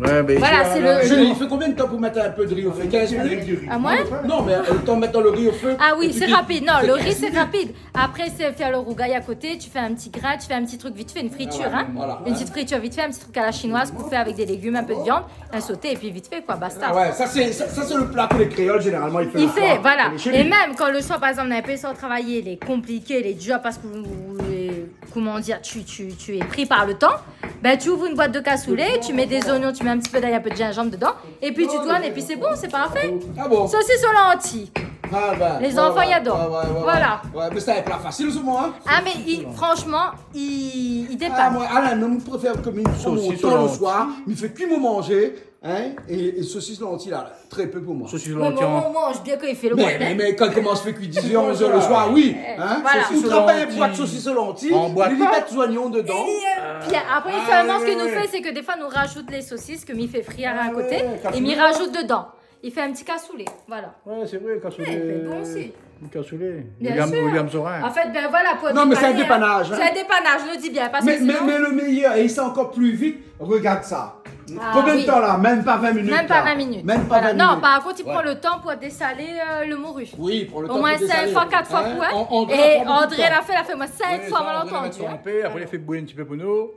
Ouais, mé voilà, sé le... Julie, i fé konbien de tan pou mèt in pé dori o fé ? Kinz minit ? Ah, moin ? Non, mé, euh, le tan de mèt le ri o fé. Ah oui, sé rapid. Non, le ri, sé rapid. Apré, sé fé le rougay a koté, tu fais un petit grain, tu fais un petit truc vite fait, une friture, hein. Ah ouais, voilà. Une petite friture vite fait, un petit truc à la chinoise, coupé avec des légumes, un peu de viande, un sauté, et puis vite fait, quoi, basta. Ah ouais, sa sé, sa, sa sé le pla ke lé kréol, zénéralman, i fé le soir. I fé, voilà. É mèm kan le soir, par égzanp, nou la pa fine travay, lé konpliké, lé dir, parske, euh, comment dire, tu, tu, tu es pris par le temps, ben, tu ouvres une boîte de cassoulet, tu mets des oignons, tu mets un petit peu d'ail, un peu de gingembre dedans, et puis tu tournes, et puis c'est bon, c'est parfait. Ah bon ? Saucisse aux lentilles. Ah ben, ouais, ouais, ouais, ouais. Les enfants, ils adorent. Voilà. Ouais, mé sa, sé in pla fasil, sa, moin, hein. Ah, mé i, franchman, i, i dépann. Ah, moin, Alain, mé mi préfèr ke mi pran mon tan le soir, mi fé kui mon manzé, hein, é, é saucisse lentilles la, très peu pour moi. Saucisse lentilles. Ouais, mé moin, mi manz bien kan i fé le... Mé, mé, mé kan i komans fé kui dix heures, onze heures le soir, oui, hein. Voilà. Ou trap in boit saucisse lentilles, ou mèt zoignon dedan. É, euh, pi apré, sèlman sak nou fé, sé ke défoi nou rajout lé sosis ke mi fé frir a koté, é mi rajout dedan. I fé in ti kasoulé, voilà. Ouais, sé vré, kasoulé. Eh, i fé bon osi. Cassoulet. Bien sûr. William Zorin. En fait, ben voilà, pour dépanner, hein. Non, mais c'est un dépannage, hein. C'est un dépannage, je le dis bien, parce que sinon... Mais, mais le meilleur, et il sort encore plus vite, regarde ça. Ah oui. Combien de temps là ? Même pas vingt minutes, là. Même pas vingt minutes. Même pas vingt minutes. Voilà. Non, par contre, il prend le temps pour dessaler, euh, le morue. Oui, il prend le temps pour dessaler. Au moins cinq fois, quatre fois, hein. André la fait, la fait, moi, cinq fois, mal entendu, hein. Oui, ça, André la met son père, après, il fait bouillir un petit peu pour nous.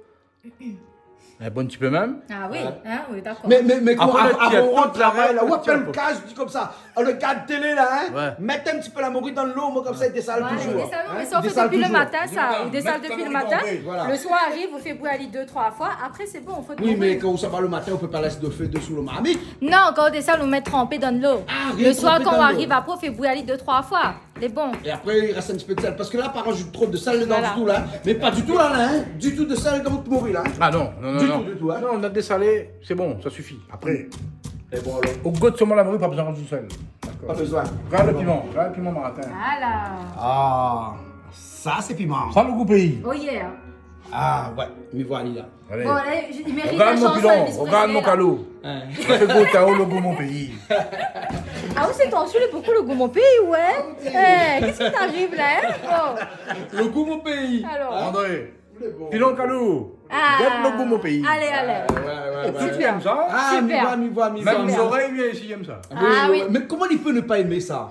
Un bon ti pé mèm. Ah oui, hein, oui, d'accord. Mé, mé, mé koman, avan ou travay la, ou apèl kaz, ou di konmsa, le gard télé la, hein, mèt in ti pé la mori dan lo, moin konmsa i désal touzour. Ouais, i désal, mé sa ou fé dopi le matin, sa. Ou désal dopi le matin. Le soir ariv, ou fé bouyi ali dé, troi foi. Apré sé bon, fo... Oui, mé kan ou sava le matin, ou pé pa lès do fé désou le marmit. Non, kan ou désal, ou mèt tranpé dan lo. Le soir, kan ou ariv apré, ou fé bouyi ali dé, troi foi. Lé bon. É apré i rès in ti pé de sèl. Parske la, pa razout tro de sèl dedan ditou la. Mé pa ditou la, la, hein. Ditou de sèl dan out mori la, hein. Ah non, non, non. Ditou, ditou, hein. Non, nou la désalé, sé bon, sa i sifi. Apré, lé bon alor. Ou gout solman la mori, pa bezoin razout sèl. Dakor. Pa bezoin. Gard le piman, gard le piman, Martin. Ala. Ah, sa sé piman. Sa le gou péi. Oh yeah. Ah ouais, mi voi ali la. Alé. Bon, la, i mérit la shanson, le vis-prézidan. Rogard mon pilon, rogard mon kalou. Hein. Sa i fé gout aou le gou mon péi. Ah, ou sé tansion, lé bonpé le gou mon péi, ouais. Eh, kosa i ariv la, hein ? Oh. Le gou mon péi. Alor. André. Pilon kalou. Ah. Gard le gou mon péi. Alé, alé. Ouais, ouais, ouais. Tout i èm sa. Ah, mi voi, mi voi, mi voi. Mèm zorèy, li osi i èm sa. Ah oui. Mé koman i pé ne pa èm sa ?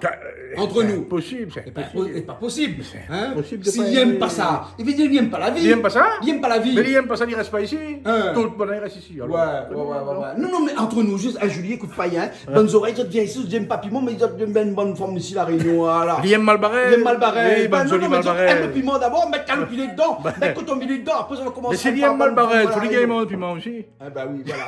Ant nou. Sé pa posib, sé pa posib. Sé pa posib. Sé inposib de pa èmé. Si li èm pa sa, i vé dir li èm pa la vi. Li èm pa sa ? Li èm pa la vi. Mé li èm pa sa, li rès pa isi. Hein. Tout le moun i rès isi, alor. Ouais, ouais, ouais, ouais. Non, non, mé ant nou, zis in zoli kou d'pay, hein. Ouais. Bann zorèy, zot i vien isi, zot i èm pa piman, mé zot i èm bann fanm isi La Rényon, ala. Li èm mal baré. Li èm mal baré. Oui, bann zoli mal baré. Bin non, non, mé zot i èm le piman dabor, mèt kalopilé dedan. Bin. Mèt kotomilé dedan, apré sa va komans a... Mé si li èm mal baré, fo li gingn manz piman osi. Ah bah oui, voilà.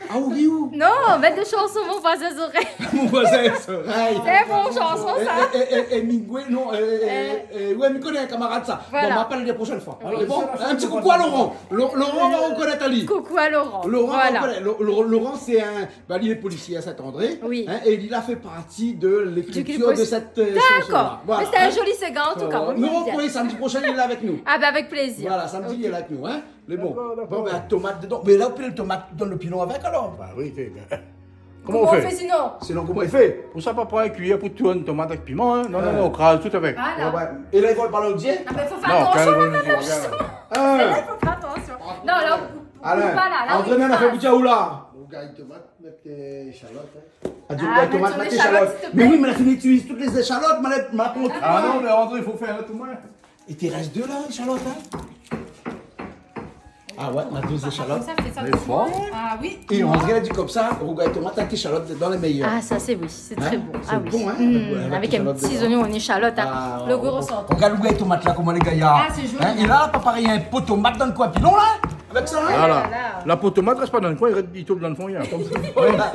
Ah oui, ou ? Non, mèt dé shanson Mon voisin zorèy. Mon voisin zorèy. Sé bon shanson, sa. É, é, é, é Mingoué, non, é, é, é, ouais, mi koné in kamarad sa. Voilà. Bon, ma apèl ali la proshèn foi. Oui. Lé bon ? In ti koukou a Laurent. Lo-, Laurent va rekonèt ali. Koukou a Laurent. Voilà. Laurent va rekonèt. Lo-, Lo-, Laurent, sé in, bah, li lé polisié à Saint-André. Oui. Hein, é li la fé parti de lékritir de sèt, euh, shanson-la. Dakor. Voilà. Mé sé in zoli séga, an tou ka. Mé ou va trouv ali samdi proshèn, li lé la avèk nou. Ah, bah, avec plaisir. Voilà, samdi, li lé la avèk nou, hein. Lé bon. Dakor, dakor. Bon, bin, tomat dedan. Mé la, ou pé le tomat dan le pilon avèk, alor ? Bah oui, fé, bin. Koman ou fé ? Koman ou fé sinon ? Sinon, koman i fé ? Pou sa, pa pran in kuiyèr pou tourn tomat avèk piman, hein. Non, non, non, ou kraz tout avèk. Voilà. Ouais, ouais. É la, i fo pa lo dié ? Ah, mé fo fé atansion la, mèm la shanson. Hein. Mé la, i fo fé atansion. Non, la, ou, ou, ou pa la, la, ou kraz. André, mèm la fé bout diaoula. Rougay tomat, mèt, euh, échalot, hein. Ah, mèt échalot, siouplé. Mé oui, mé la fini itiliz tout lé zéchalot, mé la, mé la pran tout. Ah non, mé André, i fo fé in ot omoin. I té rès dé la, échalot, hein. Ah ouais, ma dé zéchalot. Konmsa, fé sa. Lé for, hein. Ah oui. É André la di konmsa, rougay tomat avèk échalot dedan lé méyèr. Ah, sa sé, oui, sé tré bon. Hein ? Ah oui. Sé bon, hein, avèk in ti zoignon, in échalot, hein. Le gou i résor. Ah, rogard rougay tomat la, koman lé gayar. Ah, sé zoli, hein. É la, pa parèy, in po tomat dan le koin pilon la. Avèk sa, hein ? Voilà. Oh la la. La po tomat i rès pa dan le koin, i rès, i tonm dan le fon, hein. Voilà.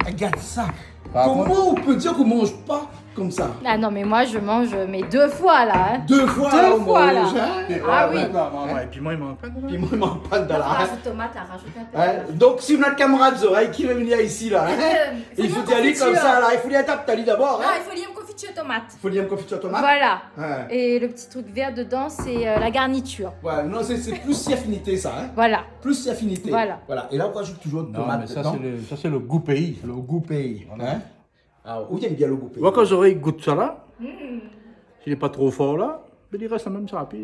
Rogard sa. Par kont... Koman ou pé dir ou manz pa konmsa ? Ah non, mé moin, mi manz, mé dé foi la, hein. Dé foi la, ou manz, hein ? Dé foi la. Ah oui. Ouais, ouais, ouais. Piman i mank pa dedan. Piman i mank pa dedan la, hein. Razout tomat la, razout in pé. Hein ? Donk, si ou na in kamarad zorèy ki vé vni isi la, hein, i fo dir ali konmsa la, i fo li adapt ali dabor, hein. Non, i fo li èm konfitir tomat. Fo li èm konfitir tomat. Voilà. Ouais. Et le petit truc vert dedans, c'est, euh, la garniture. Ouais, non, sé, sé plis si afinité sa, hein. Voilà. Plis si afinité. Voilà. Voilà. É la, ou razout touzour tomat dedan. Non, mé sa, sé le, sa, sé le gou péi. Le gou péi, hein. Ah, ou i èm bien le gou péi. Ou voi kan zorèy i gout sa la, si lé pa tro for la, bin, i rès la mèm sa, pi.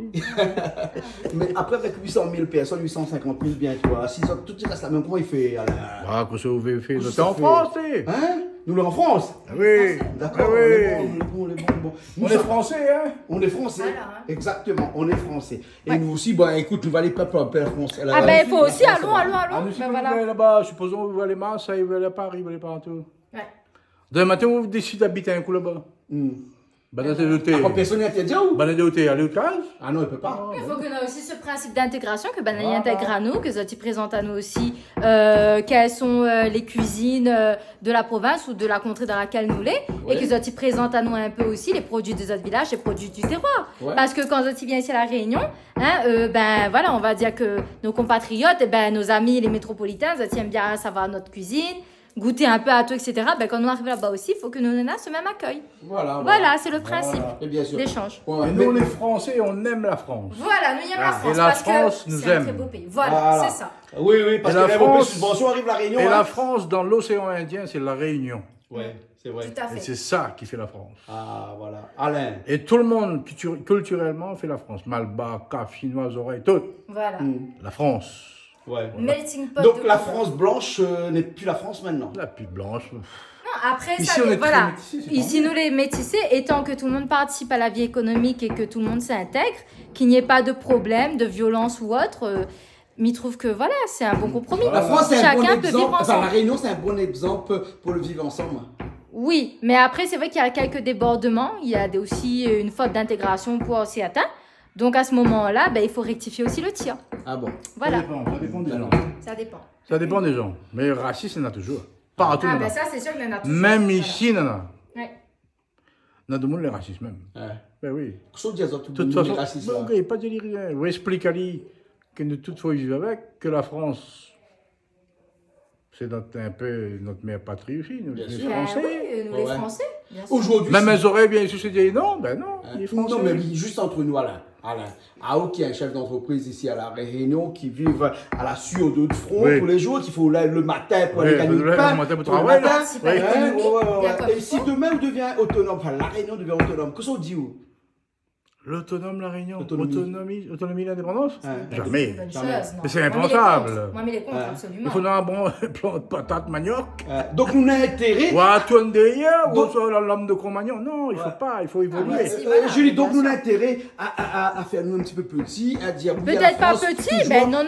Mé apré, avèk uit san mil pèrsone, uit san sinkant mil bientôt, si zot tout i rès la mèm, koman i fé, Alain ? Ah, kosa ou vé fé ? Kosa i fé ? Zot lé an Frans, sé. Hein ? Nou lé an Frans ? Ah oui. Dakor, lé bon, lé bon, lé bon. Nou lé fransé, hein ? Nou lé fransé. Voilà, hein. Exactement, nou lé fransé. É nou osi, bon, ékout, nou va alé pèp, pèp fransé la. Ah bin, i fo osi, alon, alon, alon. Ah, nou, si nou alé laba, sipozon ou va alé Marseille, ou va alé Paris, ou va alé partou. Ouais. Demin matin, ou désid abit in kou laba. Hmm. Bann otèl. Apré, pèrsone i intèrdi aou ? Bann otèl, alé out kaz ? Ah non, i pé pa. I fo ke nou na osi se principe d'intégration, ke bann i intèg anou, ke zot i prézant anou osi, euh, quelles sont, euh, les cuisines, euh, de la province ou de la contrée dans laquelle nou lé, é ke zot i prézant anou in pé osi les produits de zot vilaz, les produits du terroir. Ouais. Parske kan zot i vien isi La Rényon, hein, euh, bin, voilà, on va dire que nos compatriotes, eh ben, nos amis les métropolitains, zot i èm bien savoir notre cuisine, goûter un peu à tout, et cetera. Bin, kan nou ariv laba osi, i fo ke nou néna se mèm akèy. Voilà, voilà. Voilà, c'est le principe d'échange. Voilà. Et bien sûr. Ouais, mé nou, lé Fransé, nou èm la Frans. Voilà, nou èm la Frans parske sé in tré bo péi. Voilà, sé sa. Oui, oui, parske la Frans, subvention ariv La Rényon, hein. É la Frans, dan l'océan Indien, sé La Rényon. Ouais, c'est vrai. Tout à fait. Et c'est ça qui fait la France. Ah, voilà. Alain. Et tout le monde cultu-, culturellement fait la France. Malbar, kaf, chinois, zorèy, tout. Voilà. La France. Ouais, voilà. Melting pot. Donc, la France blanche, euh, n'est plus la France maintenant. La plus blanche. Non, après, ça, voilà. Ici, on est très métissés, c'est tant mieux. Ici, nous, les métissés, et tant que tout le monde participe à la vie économique et que tout le monde s'intègre, qu'il n'y ait pas de problème, de violence ou autre, euh, mi trouv ke, voilà, c'est un bon compromis. Voilà. La France, c'est un bon exemple. Chacun peut vivre ensemble. Enfin, La Réunion, c'est un bon exemple pour le vivre ensemble. Oui, mais après, c'est vrai qu'il y a quelques débordements. Il y a des, aussi, euh, une faute d'intégration pour certains. Donc, à ce moment-là, ben, il faut rectifier aussi le tir. Ah bon ? Voilà. Ça dépend, ça dépend des gens. D'accord. Ça dépend. Ça dépend des gens. Mais raciste, il y en a toujours. Partout, il y en a. Ah, ben ça, c'est sûr qu'il y en a toujours. Voilà. Même ici, il y en a. Ouais. Na demoun lé rasis mèm. Ouais. Ben oui. Kosa ou di azot, tout demoun lé rasis la ? Tout fason, ben, OK, pa di rien. Ou ésplik ali ke nou tout fo viv avèk, ke la Frans, sé nout, in pé nout mèr patri osi, nou lé Fransé. Bien sûr. Ben oui, euh, nou lé Fransé, bien sûr. Ouais, ouais. Aujourd'hui, mèm si zorèy bien isi, sé di non, ben non, lé Fransé. Euh, non, mais oui, juste entre nous, Alain. Alain, a okin chef d'entreprise ici à La Réunion qui vivent à la sueur de front tous les jours, qu'il faut lève le matin pour aller gagner le pain, le matin pour travailler, là. Oui, faut lève le matin pour travailler, là. Oui. Hein, ouais, ouais, ouais. Bien comme il faut. Et si demain on devient autonome, enfin, La Réunion devient autonome, kosa ou di ou ? L'autonome, La Réunion, autonomie, l'indépendance ? Ouais. Jamais. C'est une bonne chose, non. Mais c'est impensable. Moi, mi lé kont. Moi, mi lé kont, absolument. Il faut avoir un bon plant de patates, manioc. Euh, donc, nou néna intérêt à... Ou à tourner derrière, ou soit la lame de Cro-Magnon. Non, il faut pas, il faut évoluer. Ah, mais si, voilà, bien sûr. Euh, Julie, donc, nou néna intérêt à, à, à, à faire nou in ti pé pti, à dire oui à la France, toujours,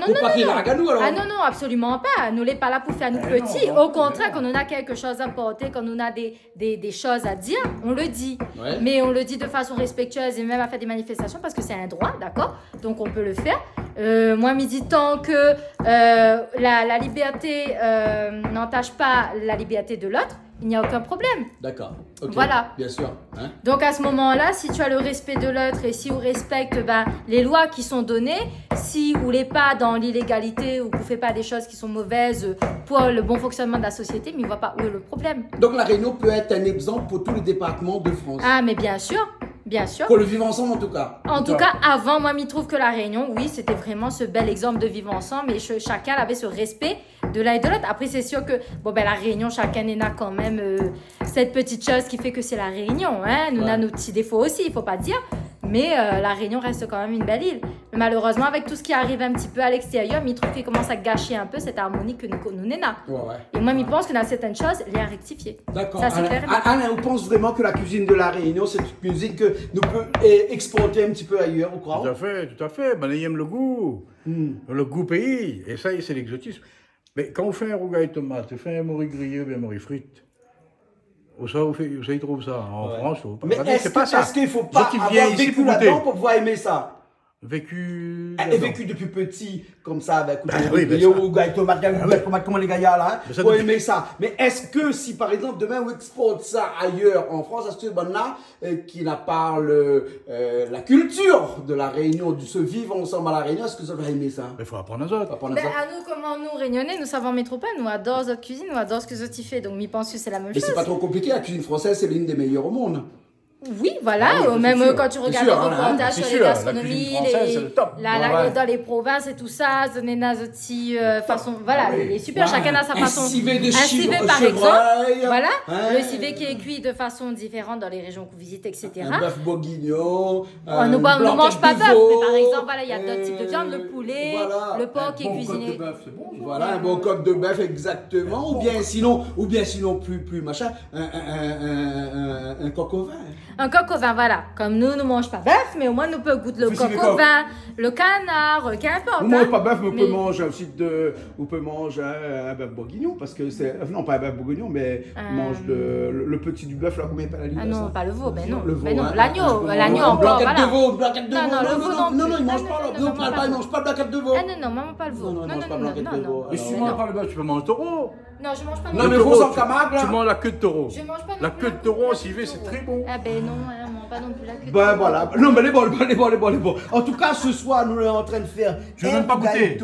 pour pas qu'il largue à nous, alors. Peut-être pas petit, mais non, non, non. Ah non, non, absolument pas. Nou lé pa la pou fé anou pti. Eh non, non. Au contraire, quand on a quelque chose à porter, quand on a des, des, des choses à dire, on le dit. Ouais. Mais on le dit de façon respectueuse et même à faire des manifestations parce que c'est un droit, d'accord ? Donc on peut le faire. Euh, moi, mi di, tant que, euh, la, la liberté, euh, n'entache pas la liberté de l'autre, il n'y a aucun problème. D'accord. OK. Voilà. Bien sûr. Hein ? Donc à ce moment-là, si tu as le respect de l'autre et si ou respèkte, ben, les lois qui sont données, si ou lé pa dans l'illégalité ou ou fé pa des choses qui sont mauvaises, euh, pour le bon fonctionnement de la société, mi voi pa où est le problème. Donc La Réunion peut être un exemple pour tous les départements de France. Ah, mais bien sûr, bien sûr. Pour le vivre ensemble, en tout cas. En tout cas, avant, moi, mi trouv que La Réunion, oui, c'était vraiment ce bel exemple de vivre ensemble et ch-, chacun avait ce respect de l'un et de l'autre. Après, c'est sûr que, bon, ben, La Réunion, chacun néna quand même, euh, cette petite chose qui fait que c'est La Réunion, hein. Nou néna nout ti défo osi, i fo pa dir. Mais, euh, La Réunion reste quand même une belle île. Mais malheureusement, avec tout ce qui arrive un petit peu à l'extérieur, mi trouv i komans à gâcher un peu cette harmonie que nou, nou néna. Ouais, ouais. Et moi, mi pans que néna certaines choses, lé à rectifier. D'accord. Ça, c'est clair et net. Alain, Alain, ou pans vraiment que la cuisine de La Réunion, c'est une cuisine que nou pé, eh, exporter un petit peu ailleurs, ou quoi ? Tout à fait, tout à fait. Ben, i èm le gou. Hmm. Le gou péi. É sa, sé l'exotisme. Mé kan ou fé in rougay tomat, ou fé in mori griyé oubien mori frit, ousa ou fé, ousa i trouv sa ? An Frans, ou pa. Mé èske, èske i fo pa avoir vécu ladan pou pouvoir èm sa ? Zot i vien isi pou gout. Vécu ladan. Vécu dopi pti, konmsa, avèk ou, rougay tomat, koman lé gayar la, hein, pou èm sa. Mé èske si, par exemple, demain, ou export sa ayèr an Frans, èske bann-la, euh, ki na pa le, euh, la culture de La Réunion, du se vivre ensemble à La Réunion, èske zot va èm sa ? Mé fo aprann azot. Fo aprann azot. Ben, anou, koman nou, Rényoné, nou sav an métropol, nou ador zot kuizine, nou ador sak zot i fé. Donk, mi pans ke sé la mèm shoz. Mé sé pa tro konpliké, la cuisine française, c'est l'une des meilleures au monde. Oui, voilà, euh, mèm, euh, kan ou regard lé reportaj sur la gastronomie, lé, la, la, dan lé provins é tousa, zot néna zot ti, euh, fason, voilà, lé, lé super, shakinn na sa fason. In sivé de shevrèy, voilà, le sivé ki lé kui de fason diféran dan lé réjion k'ou vizit, et cetera. In bèf bourguignon, nou, nou manz pa bèf, mé par égzanp, voilà, néna dot tip de viann, le poulé, le por ki lé kuiziné. Voilà, in bon kot de bèf, exactement. Ou bien sinon, ou bien sinon, pli, pli machin, in, in kok o vin. In kok o vin, voilà. Kom nou, nou manz pa bèf, mé omoin nou pé gout le kok o vin, le kanar, euh, kinport. Nou manz pa bèf, mé ou pé manz osi de, ou pé manz in, in bèf bourguignon, parske sé, euh, non, pa in bèf bourguignon, mé manz de, le, le pti du bèf la, koman i apèl ali, la, sa ? Ah non, pa le vo, ben non. Le vo, hein. Lagno, lagno ankor, voilà. Blanquette de veau, blanquette de veau. Non, non, le vo non pli. Non, non, i manz pa, non, non, i manz pa blanquette de veau. Ah non, non, moin, moin pa le vo. Non, non, i manz pa blanquette de veau, alor. Non, non, non, non. Mé si ou manz pa le bèf, ou pé manz le toro. Non, mé le vo, sa, an Camargue, la. Tu manges la queue de taureau. Je mange pas non plus la queue de taureau. La queue de taureau en civet, c'est très bon. Ah ben non, hein, moi, pas non plus la queue de taureau. Ben voilà. Non, mé lé bon, lé bon, lé bon, lé bon. En tout cas, ce soir, nous, on est en train de faire un rougail tomate. Je veux même pas goûter.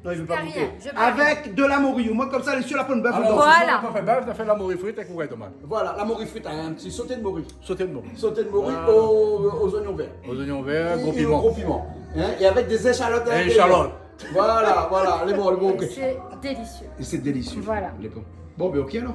Non, il veut pas goûter. Je peux rien, je peux rien. Avec de la morue. Au moins, comme ça, elle est sur la peau de bœuf. Alors, ce soir, on va pas faire bœuf, on va faire la morue frite avec rougail tomate. Voilà, la morue frite, hein, un petit sauté de morue. Sauté de morue. Voilà. Sauté de morue aux, aux oignons verts. Aux oignons verts, gros piment. Et, et au gros piment. Hein, et avec des échalotes à l'intérieur. Échalotes. Voilà, voilà, lé bon, lé bon, OK. Et c'est délicieux. Et c'est délicieux. Voilà. Lé bon. Bon, ben, OK, alor.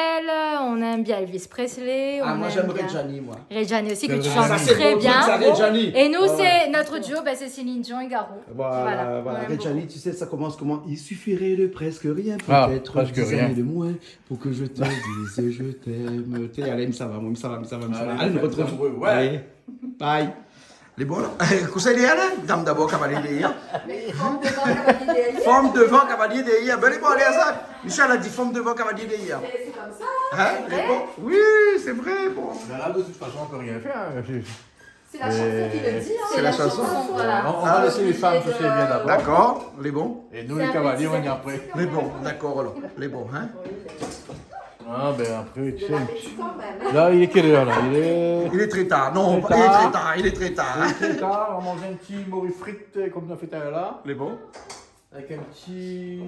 Adele, on aime bien Elvis Presley, Ah, on moi, aime j'aime bien Redjani, moi. Redjani aussi, que tu Redjani. chantes Ça, c'est très mon bien. truc, ça, Redjani. Et nous, Ouais, c'est ouais. notre duo, bah, c'est Céline Dion et Garou. Voilà, Voilà, voilà. on aime Redjani, beaucoup. tu sais, ça commence comment ? Il suffirait de presque rien, Ah, peut-être presque dix rien. années de moins, pour que je te dise je t'aime. T'es, allez, ça va, ça va, ça va, ça va. Allez, Allez, nou fé artrouv. amoureux, ouais. Allez, bye. Lé bon, la ? Kosa i di, la ? Dam dabor, kavalié dèryèr. Mé fanm dovan, kavalié dèryèr. Fanm dovan, kavalié dèryèr. Bin, lé bon, alé, sa. Michel la di fanm dovan, kavalié dèryèr. Mé sé konmsa, Hein ? hein, sé Lé vré. bon ? Oui, sé vré, bon. Mé la, de tout fason, on pé rien fèr, hein. Sé la shanson ki le di, hein. Sé la shanson, voilà. On, on va laisser les femmes se faire bien d'abord. Dakor, lé bon. Et nous, les cavaliers, on vient après. Sé in pti, sé in pti. Lé bon, dakor, alor. Lé bon, hein. Ah, ben après, tu sais, De l'appétit quand même, hein. Là, il est quelle heure, là ? Il est Il est très tard. Non, Très il est très tard. tard, il est très tard, hein. Il est très tard, on mange un petit mori frit, euh, comme on a fait tout à l'heure là. Lé bon. Avec un petit,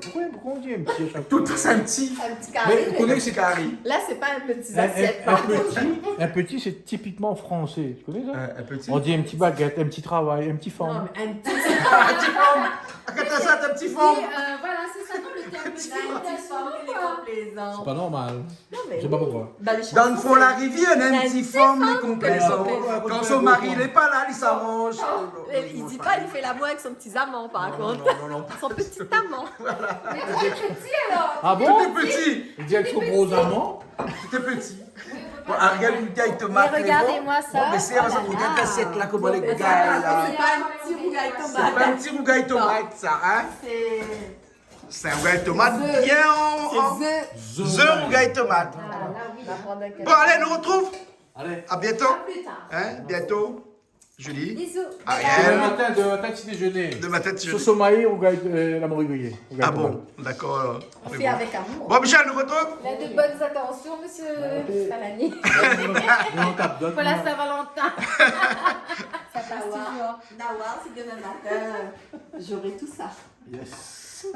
pourquoi, pourquoi on dit un petit à chaque Tout fois ? Sé in pti. In pti kari. Mais vous connaissez Kari. La, sé pa in pti Un, un, zasièt, in par kont. pti, un petit, c'est typiquement français. Tu connais ça ? In, in pti. On dit un petit baguette, un petit travail, un petit Non, fanm. mé in pti, sé In pti fanm. Akat sa, in pti fanm. Oui, euh, voilà, sé sa, non, le terme. Sé pa normal. Non, mé sé pa oui. Pourkoi. Dann fon la rivièr, néna in ti fanm lé konplézan. Kan son mari lé pa la, li saranz. Non, li di pa li fé lamour avèk son ti aman, par kont. Non, non, non, pa ditou. Son ti aman. Voilà. Mé tout lé pti, alor. Ah bon ? Tout lé pti. Li di avèk son gro aman. Tout lé pti. Bon, Ariel, gout ali tomat, mé bon. Mé sé, sa gout ali asièt la, koman lé gay la. Sé pa in ti rougay tomat. Sé pa in ti rougay tomat, sa, in ? Sé in rougay tomat bien an, an zé rougay tomat. Bon, alé, nou artrouv. Alé. A bientôt. A pli tar. In, bientôt. Julie. Bisous. Ariel. Demain matin, demain matin, petit déjeuner. Demain matin, petit déjeuner. Soso maï, rougay, euh, la morue grillée. Rougay tomat. Ah bon, d'accord. On fait avec amour. Bon, Michel, nou artrouv. Il a de bonnes intentions, monsieur Palani. Pour la Saint-Valentin. Ça passe toujours. Nawar, si demain matin, j'aurai tout ça. Yes.